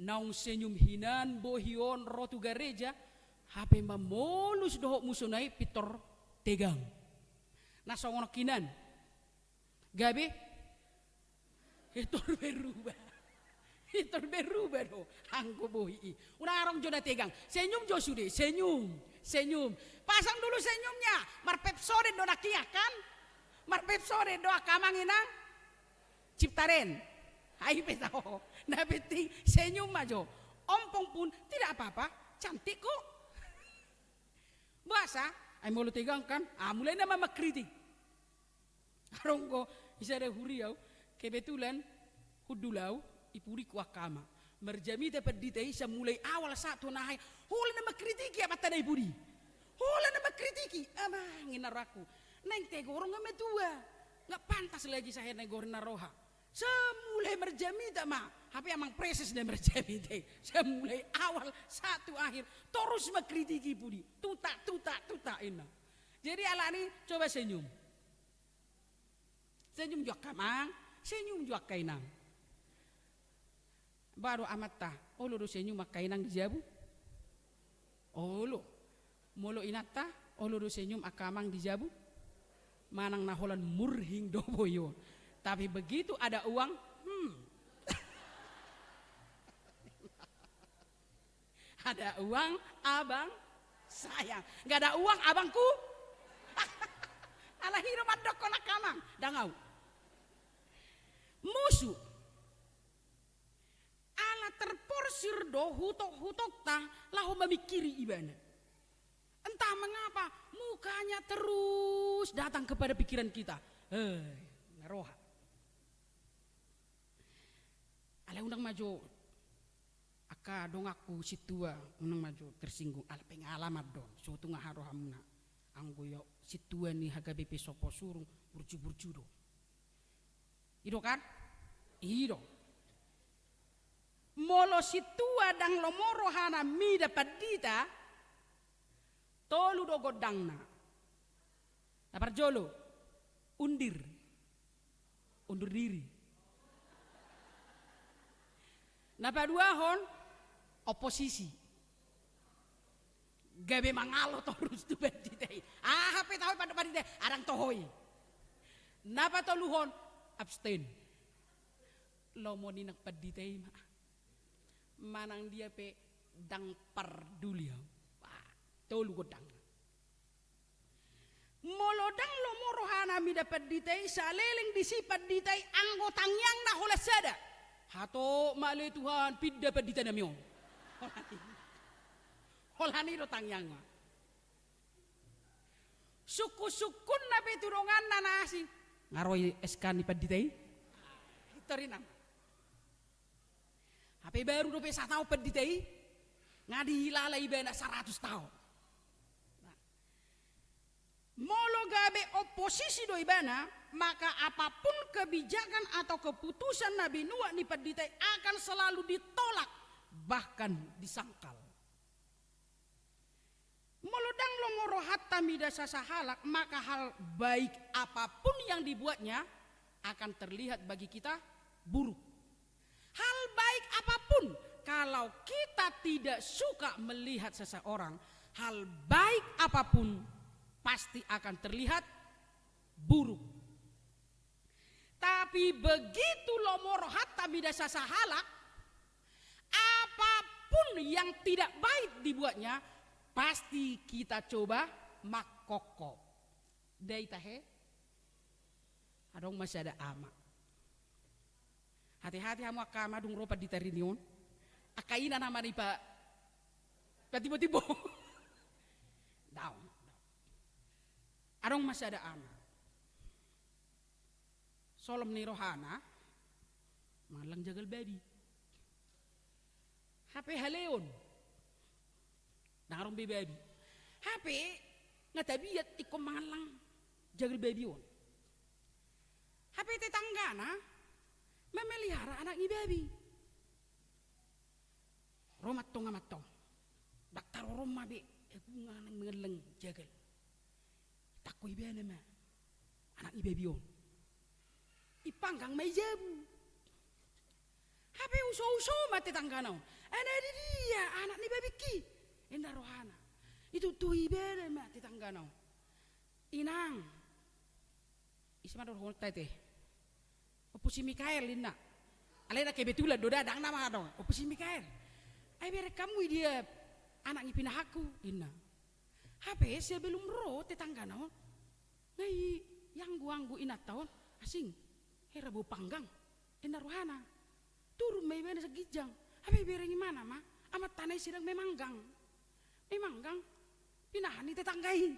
Naung senyum hinan bohi on ro tu gareja, hape mamolus dohot musuna i pintor tegang. Na songon on hinan. Gabe? Pintor berubah. Pintor berubah do anggo bohi i. Unang adong jo na tegang. Senyum jo sude, senyum, senyum. Pasang dulu senyumnya. Marpepsodent do nangkin kan? Marpepsodent do angka amang inang. Ciptaden. Ai pe taho. Na penting senyum ma jo. Ompung pun tidak apa-apa, cantik kok. Boasa? Ai molo tegang kan? Ah, mulai nama mengkritik. Adong do di sada huria au, kebetulan Hundul au, i pudi ku angka amang. Marjamita pandita i sian mulai awal sahat tu na akhir. Holan na mangkritiki amanta na i pudi. Holan na mangkritiki. Amang, inna rohangku. Naeng tegor on nga matua. Nga pantas lagi sahe na i gorna roha. Sian mulai marjamita ma. Hape amang preses na marjamita i. Sian mulai awal sahat tu akhir. Torus mangkritiki i pudi. Tuta, tuta, tuta inna. Jadi alani coba senyum. Senyum jo angka amang, senyum jo angka inang. Ba do amanta, olo do senyum angka inang di jabu? Olo. Molo inanta, olo do senyum angka amang di jabu? Manang na holan murhing do boi on. Tapi begitu ada uang, hmm. Ada uang, abang sayang. Nggak ada uang, abangku. Alai i do mandokkon angka amang. Dang au. Musu. Ala terporsir do hutok-hutokta laho mamingkiri ibana. Entah mengapa, mukanya terus datang kepada pikiran kita. Hei, na roha. Alai unang ma jo angka donganku sintua, unang ma jo tersinggung, ala pengalaman do on, so tung aha rohamuna. Anggo ia sintua ni H K B P Sopo Surung, burju-burju do. I do kan? I do. Molo sintua dang lomo rohana mida pandita, tolu do gondangna. Na parjolo, undir. Undur diri. Na paduahon, oposisi. Gabe mangalo torus tu pandita i. Aha pe taho i pandok pandita i, adang toho i. Na patoluhon, abstain. Lomo ni nang pandita i ma. Manang dia pe dang parduli au. Wah, tolu gondang. Molo dang lomo rohana mida pandita i, saleleng disi pandita i anggo tangiangna holan sada. Hatop ma ale Tuhan, pinda pandita nami on. Holan i. Holan i do tangiangna. Sungkun-sungkunna pe tu donganna na asing. Nga ro i S K ni pandita i? Pintor i nama. Hape baru dope sataon pandita i, nga dihilala ibana saratus taon. Nah. Molo gabe oposisi do ibana, maka apapun kebijakan atau keputusan na binuat ni pandita i akan selalu ditolak, bahkan disangkal. Molo dang lomo rohanta mida sasahalak, maka hal baik apapun yang dibuatnya akan terlihat bagi kita buruk. Hal baik apapun, kalau kita tidak suka melihat seseorang, hal baik apapun pasti akan terlihat buruk. Tapi begitu lomo rohanta mida sasahalak, apapun yang tidak baik dibuatnya, pasti kita coba mangkokkop. Dai tahe? Adong ma sada ama. Hati-hati hamu angka ama dung ro pandita rini on. Angka ina nama ni pa, patimbo-timbo. Daong. Adong ma sada ama. Solom ni rohana mangallang jagal babi. Hape haleon. Dang adong be babi. Hape nga tabiat ingkon mangallang jagal babi on. Hape tetanggana mamelihara anak ni babi. Ro ma antong ama antong. Dang taroro ma be, eh, nga mangallang jagal. Tangko ibana ma anak ni babi on. Ipanggang ma i jabu. Hape uso-uso ma tetanggana on. Ai na di dia anak ni babingki? Inna rohana. Itutu ibana ma tetanggana on. Inang. Ise ma dohononta i te? Ompu si Mikael inna. Alai na kebetulan do da, dang nama adong. Ompu si Mikael. Ai bereng hamu i dia anak ni pinahanku inna. Hape sebelum ro tetanggana on, nga ianggu-anggu inanta on, asing, hera bau panggang, inna rohana. Turun ma ibana sian ginjang. Hape bereng imana ma, amantana i sedang memanggang. Memanggang pinahan ni tetangga i.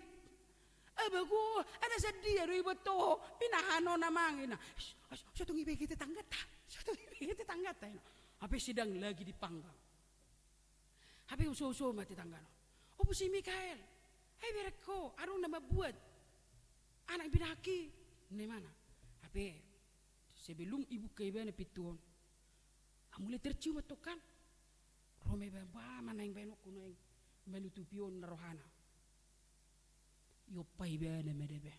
Aba go, ai na sian dia do iboto ho pinahan on amang inna. Shh, shh, so tung dibege tetangganta. So tung dibege. Hape sedang lagi dipanggang. Hape uso-uso ma tetanggana. Ompu si Mikael, ai bereng ho, adong na mambuat anak ni pinahangki, ninna ibana. Hape sebelum ibuka ibana pintu on, ah, mulai tercium antong kan. Ro ma ibana, bah, ma naeng baenonku naeng manutupi on na rohana. Iompa ibana ma da, bah,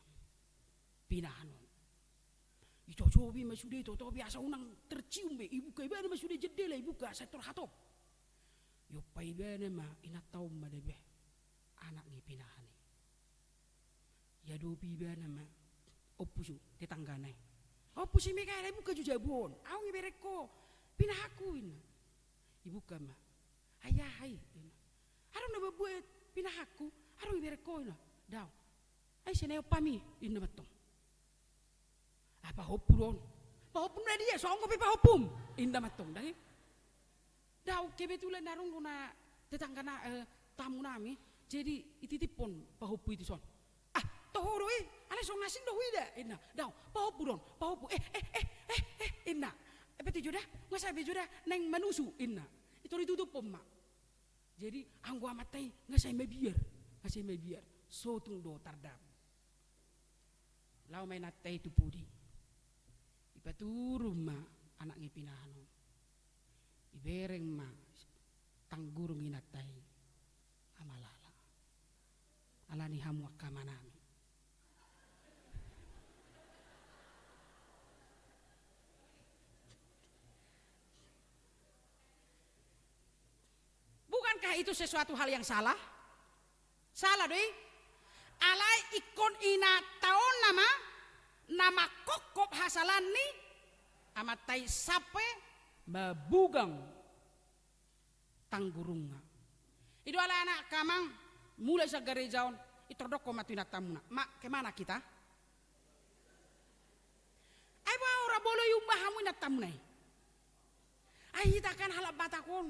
pinahan on. Icocobi ma sude, itotobi asa unang tercium be, ibuka ibana ma sude jendela, ibuka asa tor hatop. Iompa ibana ma inanta on ma da, bah, anak ni pinahan i. Iadopi ibana ma ompu si, tetanggana i. Ompu si Mikael, ai buka jo jabu on, adong ibereng ho pinahangku, ninna. Ibuka ma. Ai aha i, ninna. Adong na mambuat pinahangku, adong ibereng ho, ninna. Daong. Ai ise na iompam i, ninna ma antong. Ah, pahompu do on. Pahompu na dia, songon on pe pahompum, ninna ma antong, da i. Daong, kebetulan adong do na tetanggana, eh, tamu nami, jadi ititiphon pahompu i tuson. Ah, toho do i, alai songon asing do huida, ninna. Daong, pahompu do on, pahompu. Eh, eh, eh, eh, eh, ninna. Eh, berarti jo da, nga sae be jo da naeng manusu, ninna. Itor itutuphon ma. Jadi anggo amanta i nga sae mabiar, nga sae mabiar. Sotung do tardam. Laho ma inanta i tu pudi. Ipaturun ma anak ni pinahan on. Ibereng ma tanggurung inanta i. Amalala. Alani hamu angka amanami. Bukankah itu sesuatu hal yang salah? Salah do i. Alai ingkon inanta on nama na mangkophop hasalaan ni amanta i sampe mabugang tanggurungna. I do alana angka amang, mulak sian gareja on, itor dokkon ma tu inantamuna, "Ma, kemana kita?" Ai boha ora bolo iumba hamu inantamuna i? Ai hita kan halak Batak on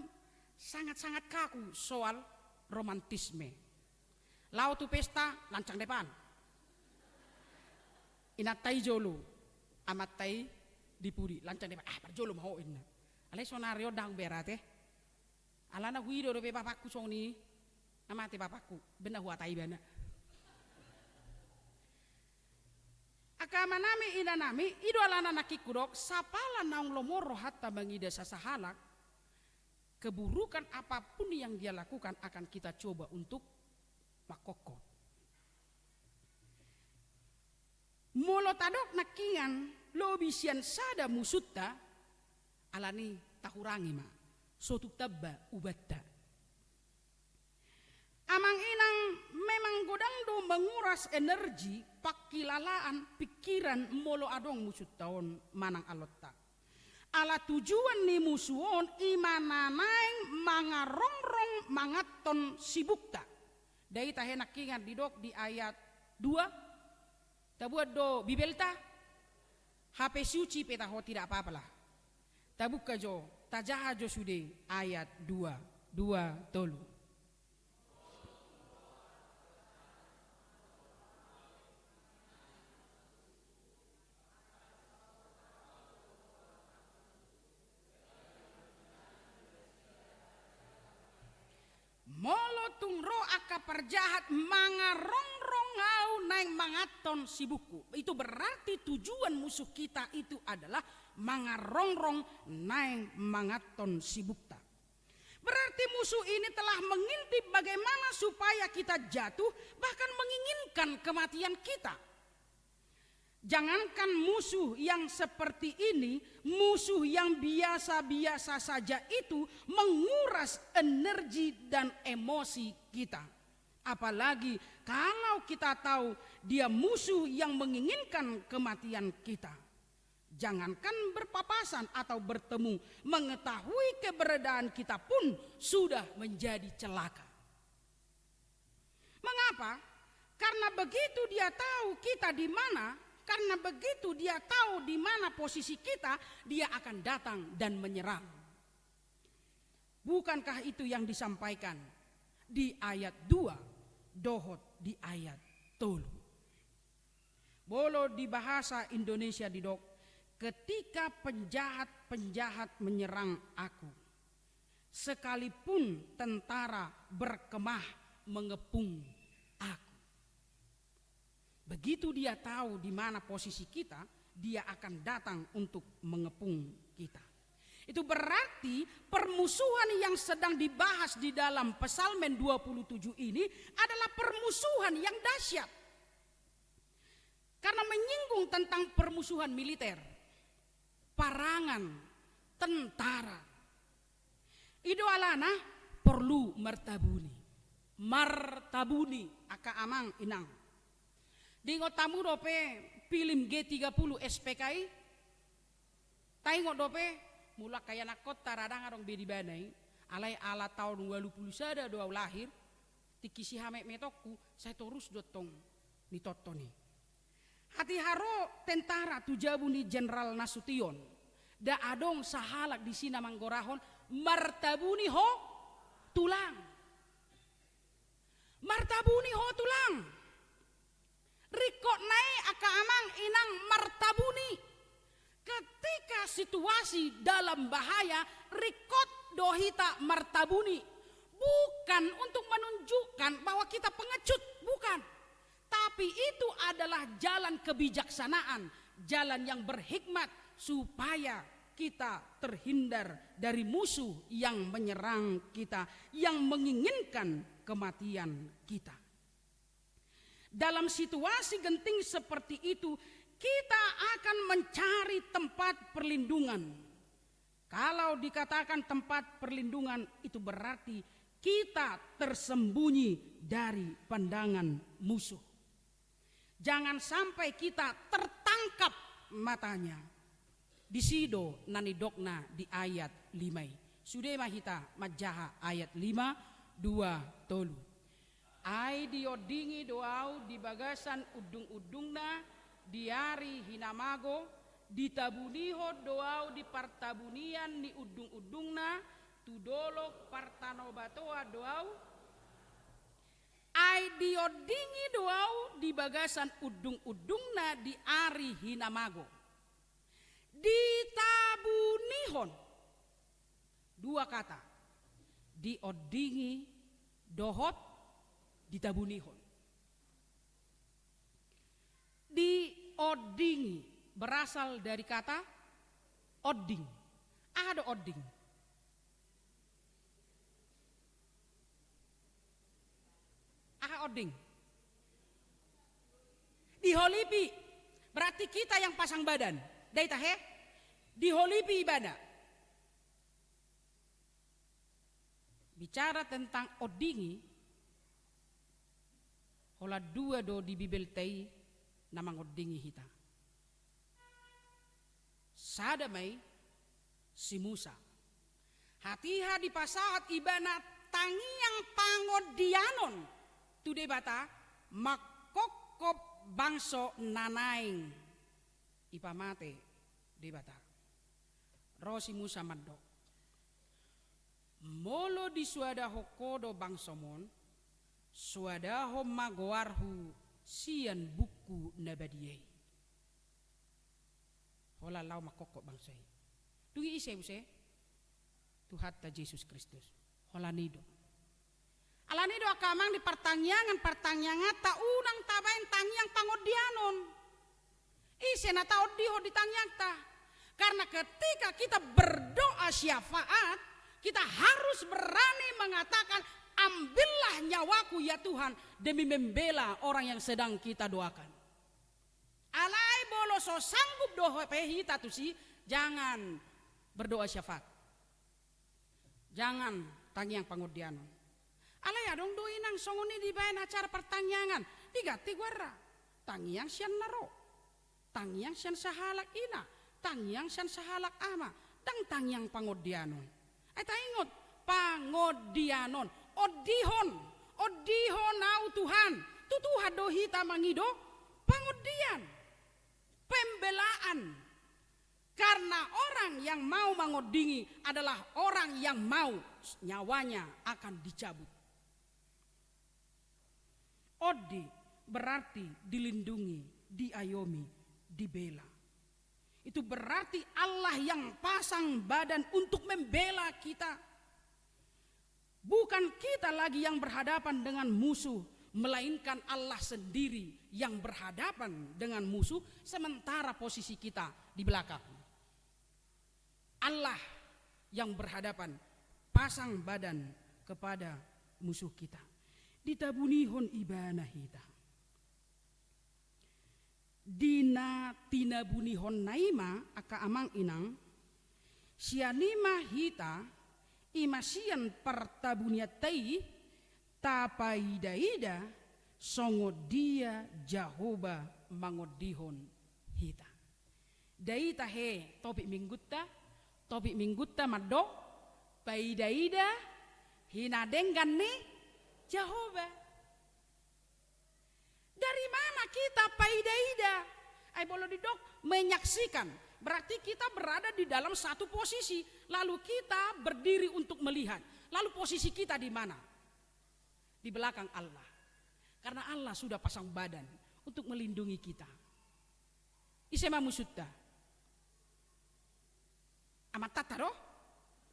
sangat-sangat kaku soal romantisme. Laho tu pesta, lancang depan. Inanta i jolo, amanta i di pudi, lancang depan. "Ah, parjolo ma ho," ninna. Alai sonari on ndang berate. Alana huida dope bapakku songon i, na mate bapakku, baen na huatai ibana. Angka amanami, inanami, i do alana nangkin hudok, sapala naung lomo rohanta mangida sasahalak, keburukan apapun yang dia lakukan akan kita coba untuk mangkophop. Molo tadok nangkiningan lobi sian sada musunta, alani tahurangi ma, sotung tamba ubanta. Amang inang, memang godang do menguras energi, pangkilalaan, pikiran molo adong musunta on manang alonta. Ala tujuan ni musu on i ma na naeng mangarongrong manganhon sibukta. Ndai tahe nangkiningan didok di ayat dua. Tabuat do Bibelta? H P suci pe taho, tidak apa-apalah. Tabuka jo, tajaha jo sude ayat dua, dua, tolu. Molo tung ro angka parjahat mangarongrong au naeng manganhon sibukku, itu berarti tujuan musuh kita itu adalah mangarongrong naeng manganhon sibukta. Berarti musuh ini telah mengintip bagaimana supaya kita jatuh, bahkan menginginkan kematian kita. Jangankan musuh yang seperti ini, musuh yang biasa-biasa saja itu menguras energi dan emosi kita. Apalagi kalau kita tahu dia musuh yang menginginkan kematian kita. Jangankan berpapasan atau bertemu, mengetahui keberadaan kita pun sudah menjadi celaka. Mengapa? Karena begitu dia tahu kita di mana, karena begitu dia tahu di mana posisi kita, dia akan datang dan menyerang. Bukankah itu yang disampaikan di ayat dua dohot di ayat tolu? Molo di bahasa Indonesia didok, Ketika penjahat-penjahat menyerang aku, sekalipun tentara berkemah mengepung aku. Begitu dia tahu di mana posisi kita, dia akan datang untuk mengepung kita. Itu berarti permusuhan yang sedang dibahas di dalam Psalmen dua puluh tujuh ini adalah permusuhan yang dahsyat. Karena menyinggung tentang permusuhan militer, parangan, tentara. I do alana porlu martabuni. Martabuni, angka amang inang. Diingot hamu dope film G tiga puluh S P K I? Taingot dope, molo angka ianakhonta ra ndang adong be di bana i, alai ala taon ualu pulu sada do au lahir, tingki sihametmetonku, sai torus do tong nitonton i. Hatiha ro tentara tu jabu ni Jenderal Nasution, ndang adong sahalak disi na manggorahon, "Martabuni ho, Tulang! Martabuni ho, Tulang!" Ringkot nai, angka amang inang, martabuni. Ketika situasi dalam bahaya, ringkot do hita martabuni. Bukan untuk menunjukkan bahwa kita pengecut, bukan. Tapi itu adalah jalan kebijaksanaan, jalan yang berhikmat supaya kita terhindar dari musuh yang menyerang kita, yang menginginkan kematian kita. Dalam situasi genting seperti itu, kita akan mencari tempat perlindungan. Kalau dikatakan tempat perlindungan, itu berarti kita tersembunyi dari pandangan musuh. Jangan sampai kita tertangkap matanya. Disi do na nidokna di ayat lima i. Sude ma hita manjaha ayat lima, dua, tolu. Ai diondingi do au di bagasan undungundungna di ari hinamago, ditabunihon do au di partabunian ni undungundungna, tu dolok partanobatoan do au. Ai diondingi do au di bagasan undungundungna di ari hinamago. Ditabunihon. Dua kata. Diondingi dohot ditabunihon. Diondingi berasal dari kata onding. Aha do onding? Aha onding? Diholipi. Berarti kita yang pasang badan. Ndai tahe? Diholipi ibana. Bicara tentang ondingi, holan dua do di Bibelta i na mangondingi hita. Sada ma i si Musa. Hatiha dipasahat ibana tangiang pangondianon tu Debata mangkophop bangso na naeng dipamate Debata. Ro si Musa mandok, "Molo disoadahon Ho do bangsom on, soadahon ma goarhu sian buku na badia i." Holan laho mangkophop bangso i. Dung i ise muse? Tuhanta Jesus Kristus. Holan i do. Alani do angka amang, di partangiangan-partangianganta unang tabaen tangiang pangondianon. Ise na taondihon di tangiangta? Karena ketika kita berdoa syafaat, kita harus berani mengatakan, "Ambillah nyawaku ya Tuhan, demi membela orang yang sedang kita doakan." Alai molo so sanggup dope hita tusi, jangan berdoa syafaat. Jangan tangiang pangondianon. Alai adong do inang songon i dibaen acara partangiangan, diganti goarna. Tangiang sian na ro. Tangiang sian sahalak ina. Tangiang sian sahalak ama. Ndang tangiang pangondianon. Ai taingot, pangondianon. Ondihon. Ondihon au Tuhan. Tu Tuhan do hita mangido pangondian. Pembelaan. Karena orang yang mau mangondingi adalah orang yang mau nyawanya akan dicabut. Ondi berarti dilindungi, diayomi, dibela. Itu berarti Allah yang pasang badan untuk membela kita. Bukan kita lagi yang berhadapan dengan musuh, melainkan Allah sendiri yang berhadapan dengan musuh, sementara posisi kita di belakang. Allah yang berhadapan, pasang badan kepada musuh kita. Ditabunihon Ibana hita. Di na tinabunihonna i ma, angka amang inang, sian i ma hita, i ma sian partabunianta i, tapaida-ida songon dia Jahowa mangondihon hita. Dai tahe topik minggunta, topik minggunta mandok, paida-ida hinadenggan ni Jahowa. Dari mana kita paida-ida? Ai molo didok menyaksikan, berarti kita berada di dalam satu posisi, lalu kita berdiri untuk melihat. Lalu posisi kita di mana? Di belakang Allah. Karena Allah sudah pasang badan untuk melindungi kita. Ise ma musunta? Amantanta do?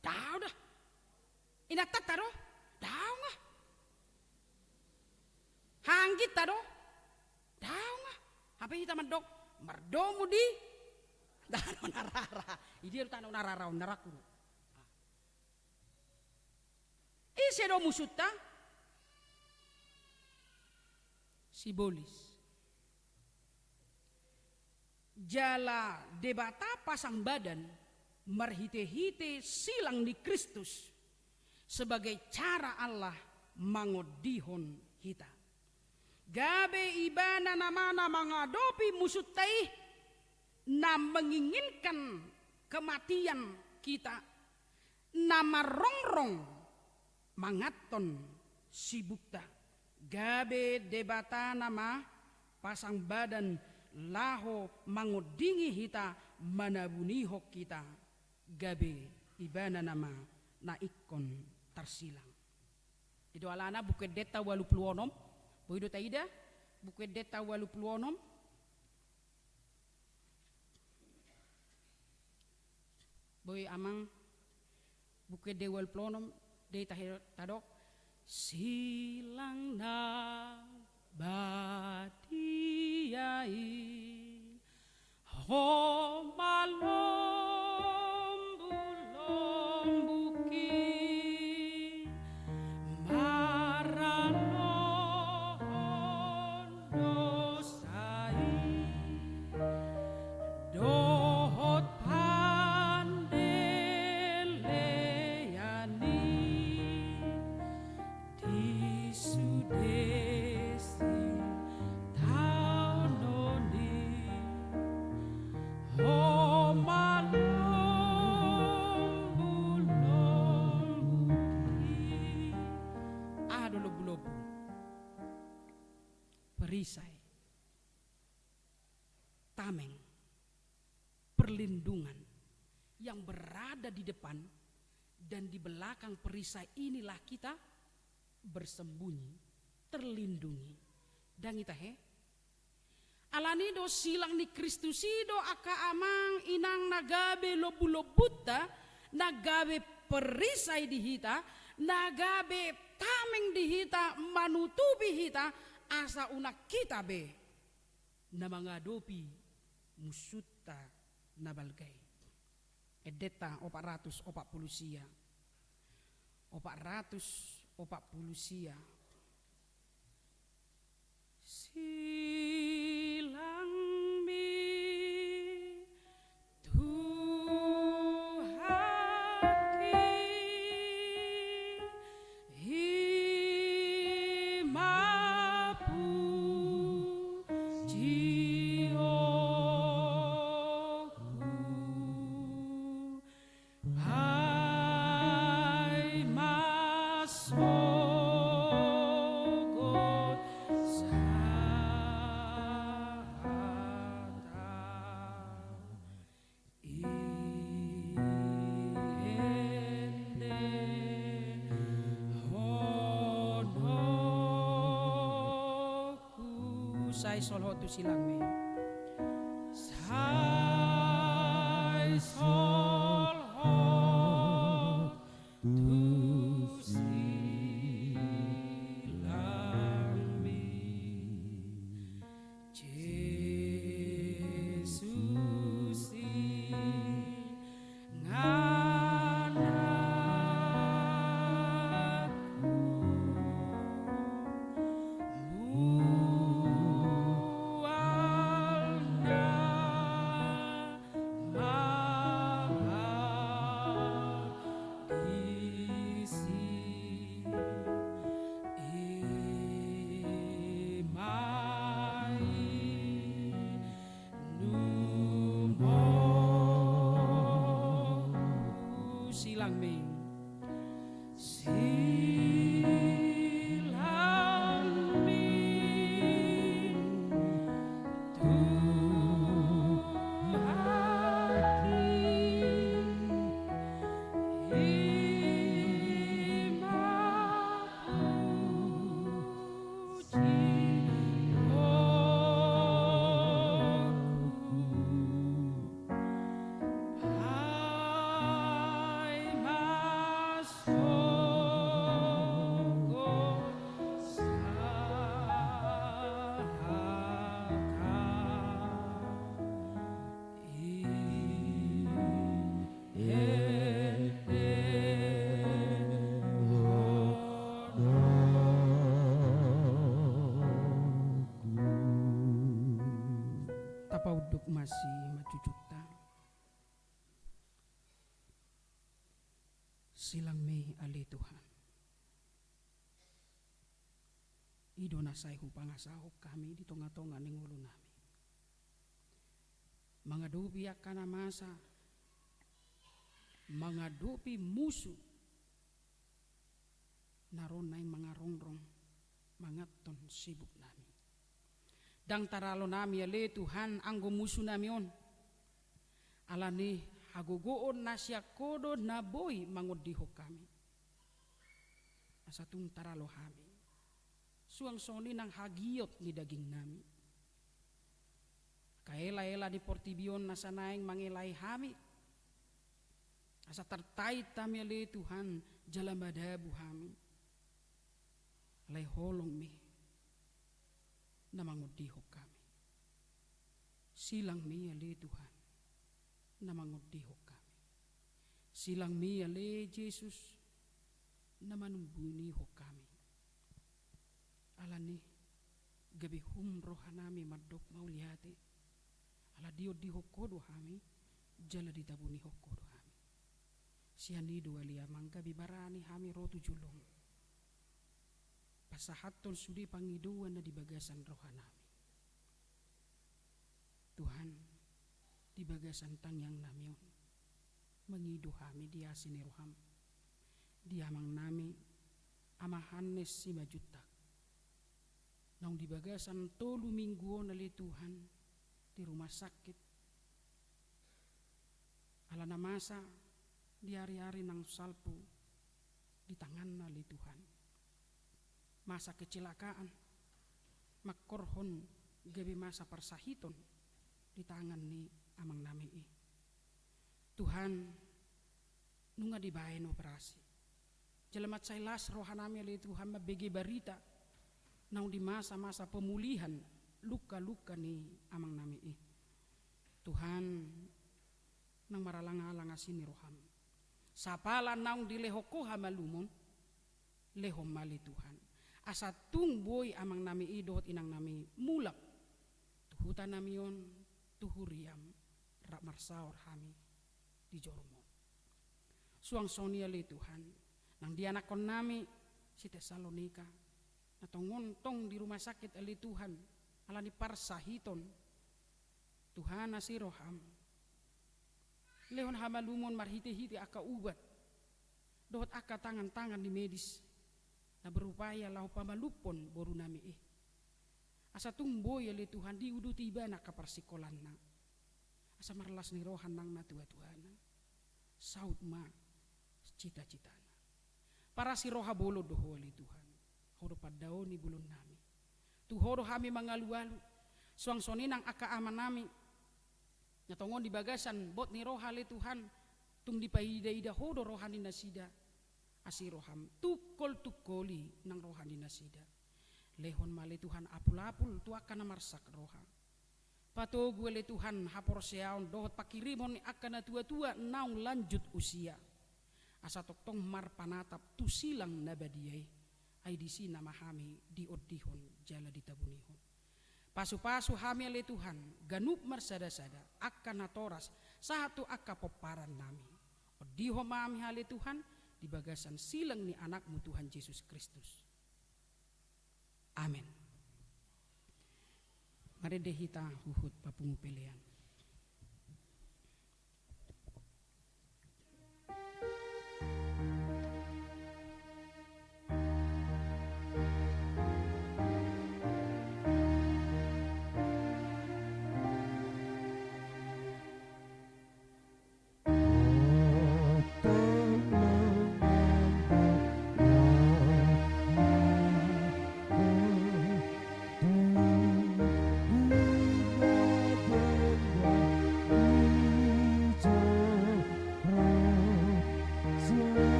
Daong da. Inantanta do? Daong da. Hahaangginta do? Daong da. Hape hita mandok, mardomu di tano na rara. Idia do tano na rara on, na rangku do. Ise do musunta? Sibolis. Jala Debata pasang badan marhite-hite silang ni Kristus sebagai cara Allah mangondihon hita. Gabe Ibana nama na mangadopi musunta i, na menginginkan kematian kita, na marrongrong manganhon sibukta. Gabe Debata nama pasang badan laho mangondingi hita, manabunihon hita. Gabe Ibana nama na ingkon tarsilang. I do alana Buku Endenta ualu pulu onom. Boi do taida Buku Endenta ualu pulu onom? Boi amang, Buku Ende ualu pulu onom, dei tahe tadok. Silang na badia i, ho ma lombu-lombu i, maralohon dosa i, dohot pandelean i, di sude sitaonon i, ho ma lombu-lombu i. Aha do lombu-lombu? Perisai. Tameng. Perlindungan yang berada di depan dan di belakang perisai inilah kita bersembunyi, terlindungi. Ndang i tahe? Alani do silang ni Kristus i do angka amang inang na gabe lombu-lombunta, na gabe perisai di hita, na gabe tameng di hita, manutupi hita, asa unang hita be na mangadopi musunta na balga i. Endenta opat ratus opat pulu sia. Opat ratus opat pulu sia. Silangmi Tuhanki, i ma pujionku, ai ma sogot sahatna. I endehononku. Sai solhot tu silangmi. Sa Silangmi. Silangmi. Tuhan. Ima. Tapaunduk ma simanjujungta. Silangmi ale Tuhan. I do na sai hupangasahon hami di tongatonga ni ngolunami. Mangadopi angka na masa, mangadopi musu na ro naeng mangarongrong, manganhon sibuknami. Ndang taralo nami ale Tuhan anggo musunami on. Alani hagogoon na sian Ho do na boi mangondihon hami. Asa tung taralo hami. Suang songon i nang hagiot ni dagingnami. Angka elaela ni portibi on asa naeng mangelai hami. Asa tartait hami ale Tuhan jala madabu hami. Alai holongmi na mangondihon hami. Silangmi ale Tuhan na mangondihon hami. Silangmi ale Jesus na manumbunihon hami. Alani gabe hum rohanami mandok mauliate. Ala diondihon Ho do hami jala ditabunihon Ho do hami. Sian i do ale Amang gabe barani hami ro tu jolom. Pasahathon sude pangidoan na di bagasan rohanami. Tuhan, di bagasan tangiangnami on, mangido hami di asi ni roham, di amangnami, Ama Hannes Simanjuntak. Naung di bagasan tolu minggu on ale Tuhan, di rumah sakit. Ala na masa di ariari naung salpu di tanganna ale Tuhan. Masa kecelakaan, mangkorhon gabe masa parsahiton di tangan ni amangnami i. Tuhan, nunga dibaen operasi. Jala mansai las rohanami ale Tuhan mambege barita naung di masa-masa pemulihan luka-luka ni amangnami i. Tuhan, nang maralang-alang asi ni roham. Sapala naung dilehon Ho hamalumon, lehon ma ale Tuhan. Asa tung boi amangnami i dohot inangnami mulak tu hutanami on, tu huriam, rap marsaor hami di joromon. Suang songon i ale Tuhan, nang di anakkonnami si Tesalonika, na tongon tong di rumah sakit ale Tuhan, ala ni parsahiton. Tuhan, asi roham. Lehon hamalumon marhite-hite angka ubat dohot angka tangan-tangan ni medis na berupaya laho pamalumhon borunami i. Asa tung boi ale Tuhan diuduti ibana angka parsikolanna. Asa marlas ni roha nang natua-tuana. Saut ma cita-citana. Parasi roha bolon do Ho ale Tuhan. Ho do pandaoni bolonnami. Tu Ho do hami mangalualu. Suang songon i nang angka amanami na tongon di bagasan bot ni roha ale Tuhan, tung dipaida-ida Ho do roha ni nasida. Asi roham, tungkol-tungkoli nang roha ni nasida. Lehon ma ale Tuhan apul-apul tu angka na marsak roha. Patogu ale Tuhan haporseaon dohot panghirimon ni angka natua-tua naung lanjut usia. Asa tongtong marpanatap tu silang na badia i. Ai disi nama hami diondihon jala ditabunihon. Pasu-pasu hami ale Tuhan, ganup marsada-sada, angka natoras, sahat tu angka pomparan nami. Ondihon ma hami ale Tuhan, di bagasan silang ni anakmu Tuhan Jesus Kristus. Amen. Marende hita huhut papungu pelean.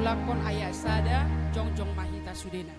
Angkon ayat sada, jongjong ma hita sudena.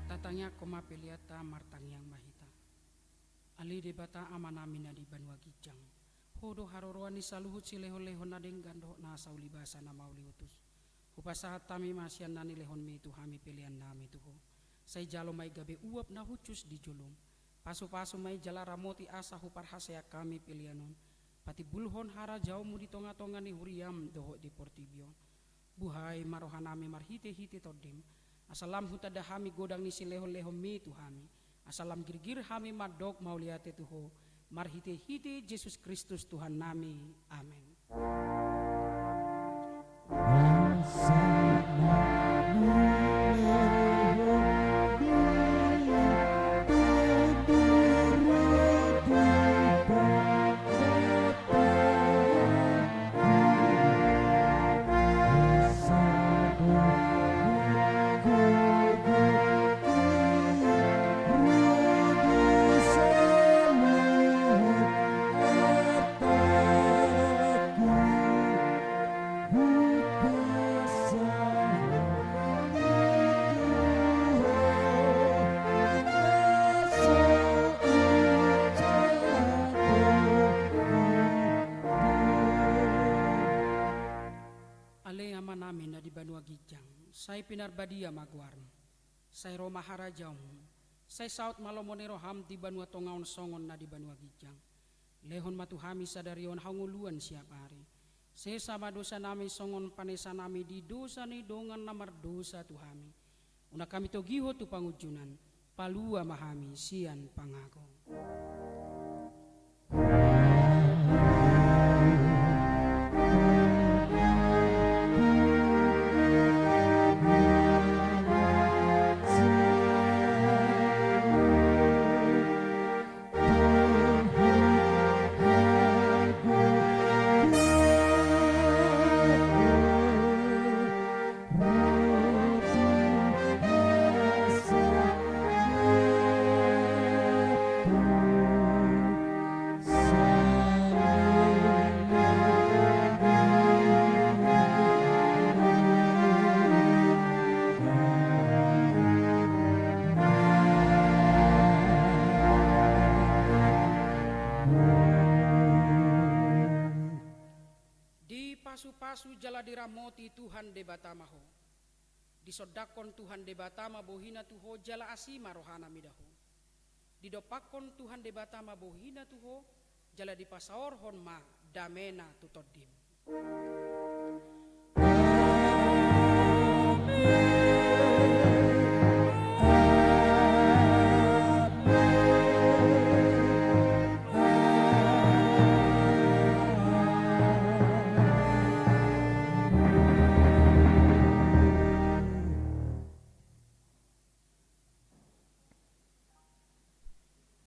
Tatangiangkon ma peleanta, martangiang ma hita. Ale Debata Amanami na di banua ginjang, Ho do haroroan ni saluhut silehonlehon na denggan dohot na saulibasa na mauliutus. Hupasahat hami ma sian na nilehonmi tu hami peleannami tu Ho. Sai jalo ma i gabe uap na hushus di jolom. Pasupasu ma i jala ramoti asa huparhaseang hami pelean on patimbulhon harajaonmu di tongatonga ni huriam dohot di portibi on. Buhai ma rohanami marhitehite Tondim, asa lam hutanda hami godang ni silehonlehonmi tu hami, asa lam girgir hami mandok mauliate tu Ho, marhitehite Jesus Kristus Tuhannami. Amen. Ale Amanami na di banua ginjang, sai pinarbadia ma goarmu. Sai ro ma harajaonmu. Sai saut ma lomo ni roham di banua tonga on songon na di banua ginjang. Lehon ma tu hami sadari on hangoluan siapari. Sesa ma dosanami songon panesanami di dosa ni dongan na mardosa tu hami. Unang hami togihon tu pangunjunan, palua ma hami sian pangago. Dipasupasu jala diramoti Tuhan Debata ma ho. Disondangkon Tuhan Debata ma bohina tu ho jala asi ma rohana mida ho. Didompakkon Tuhan Debata ma bohina tu ho, jala dipasaorhon ma damena tu tondim.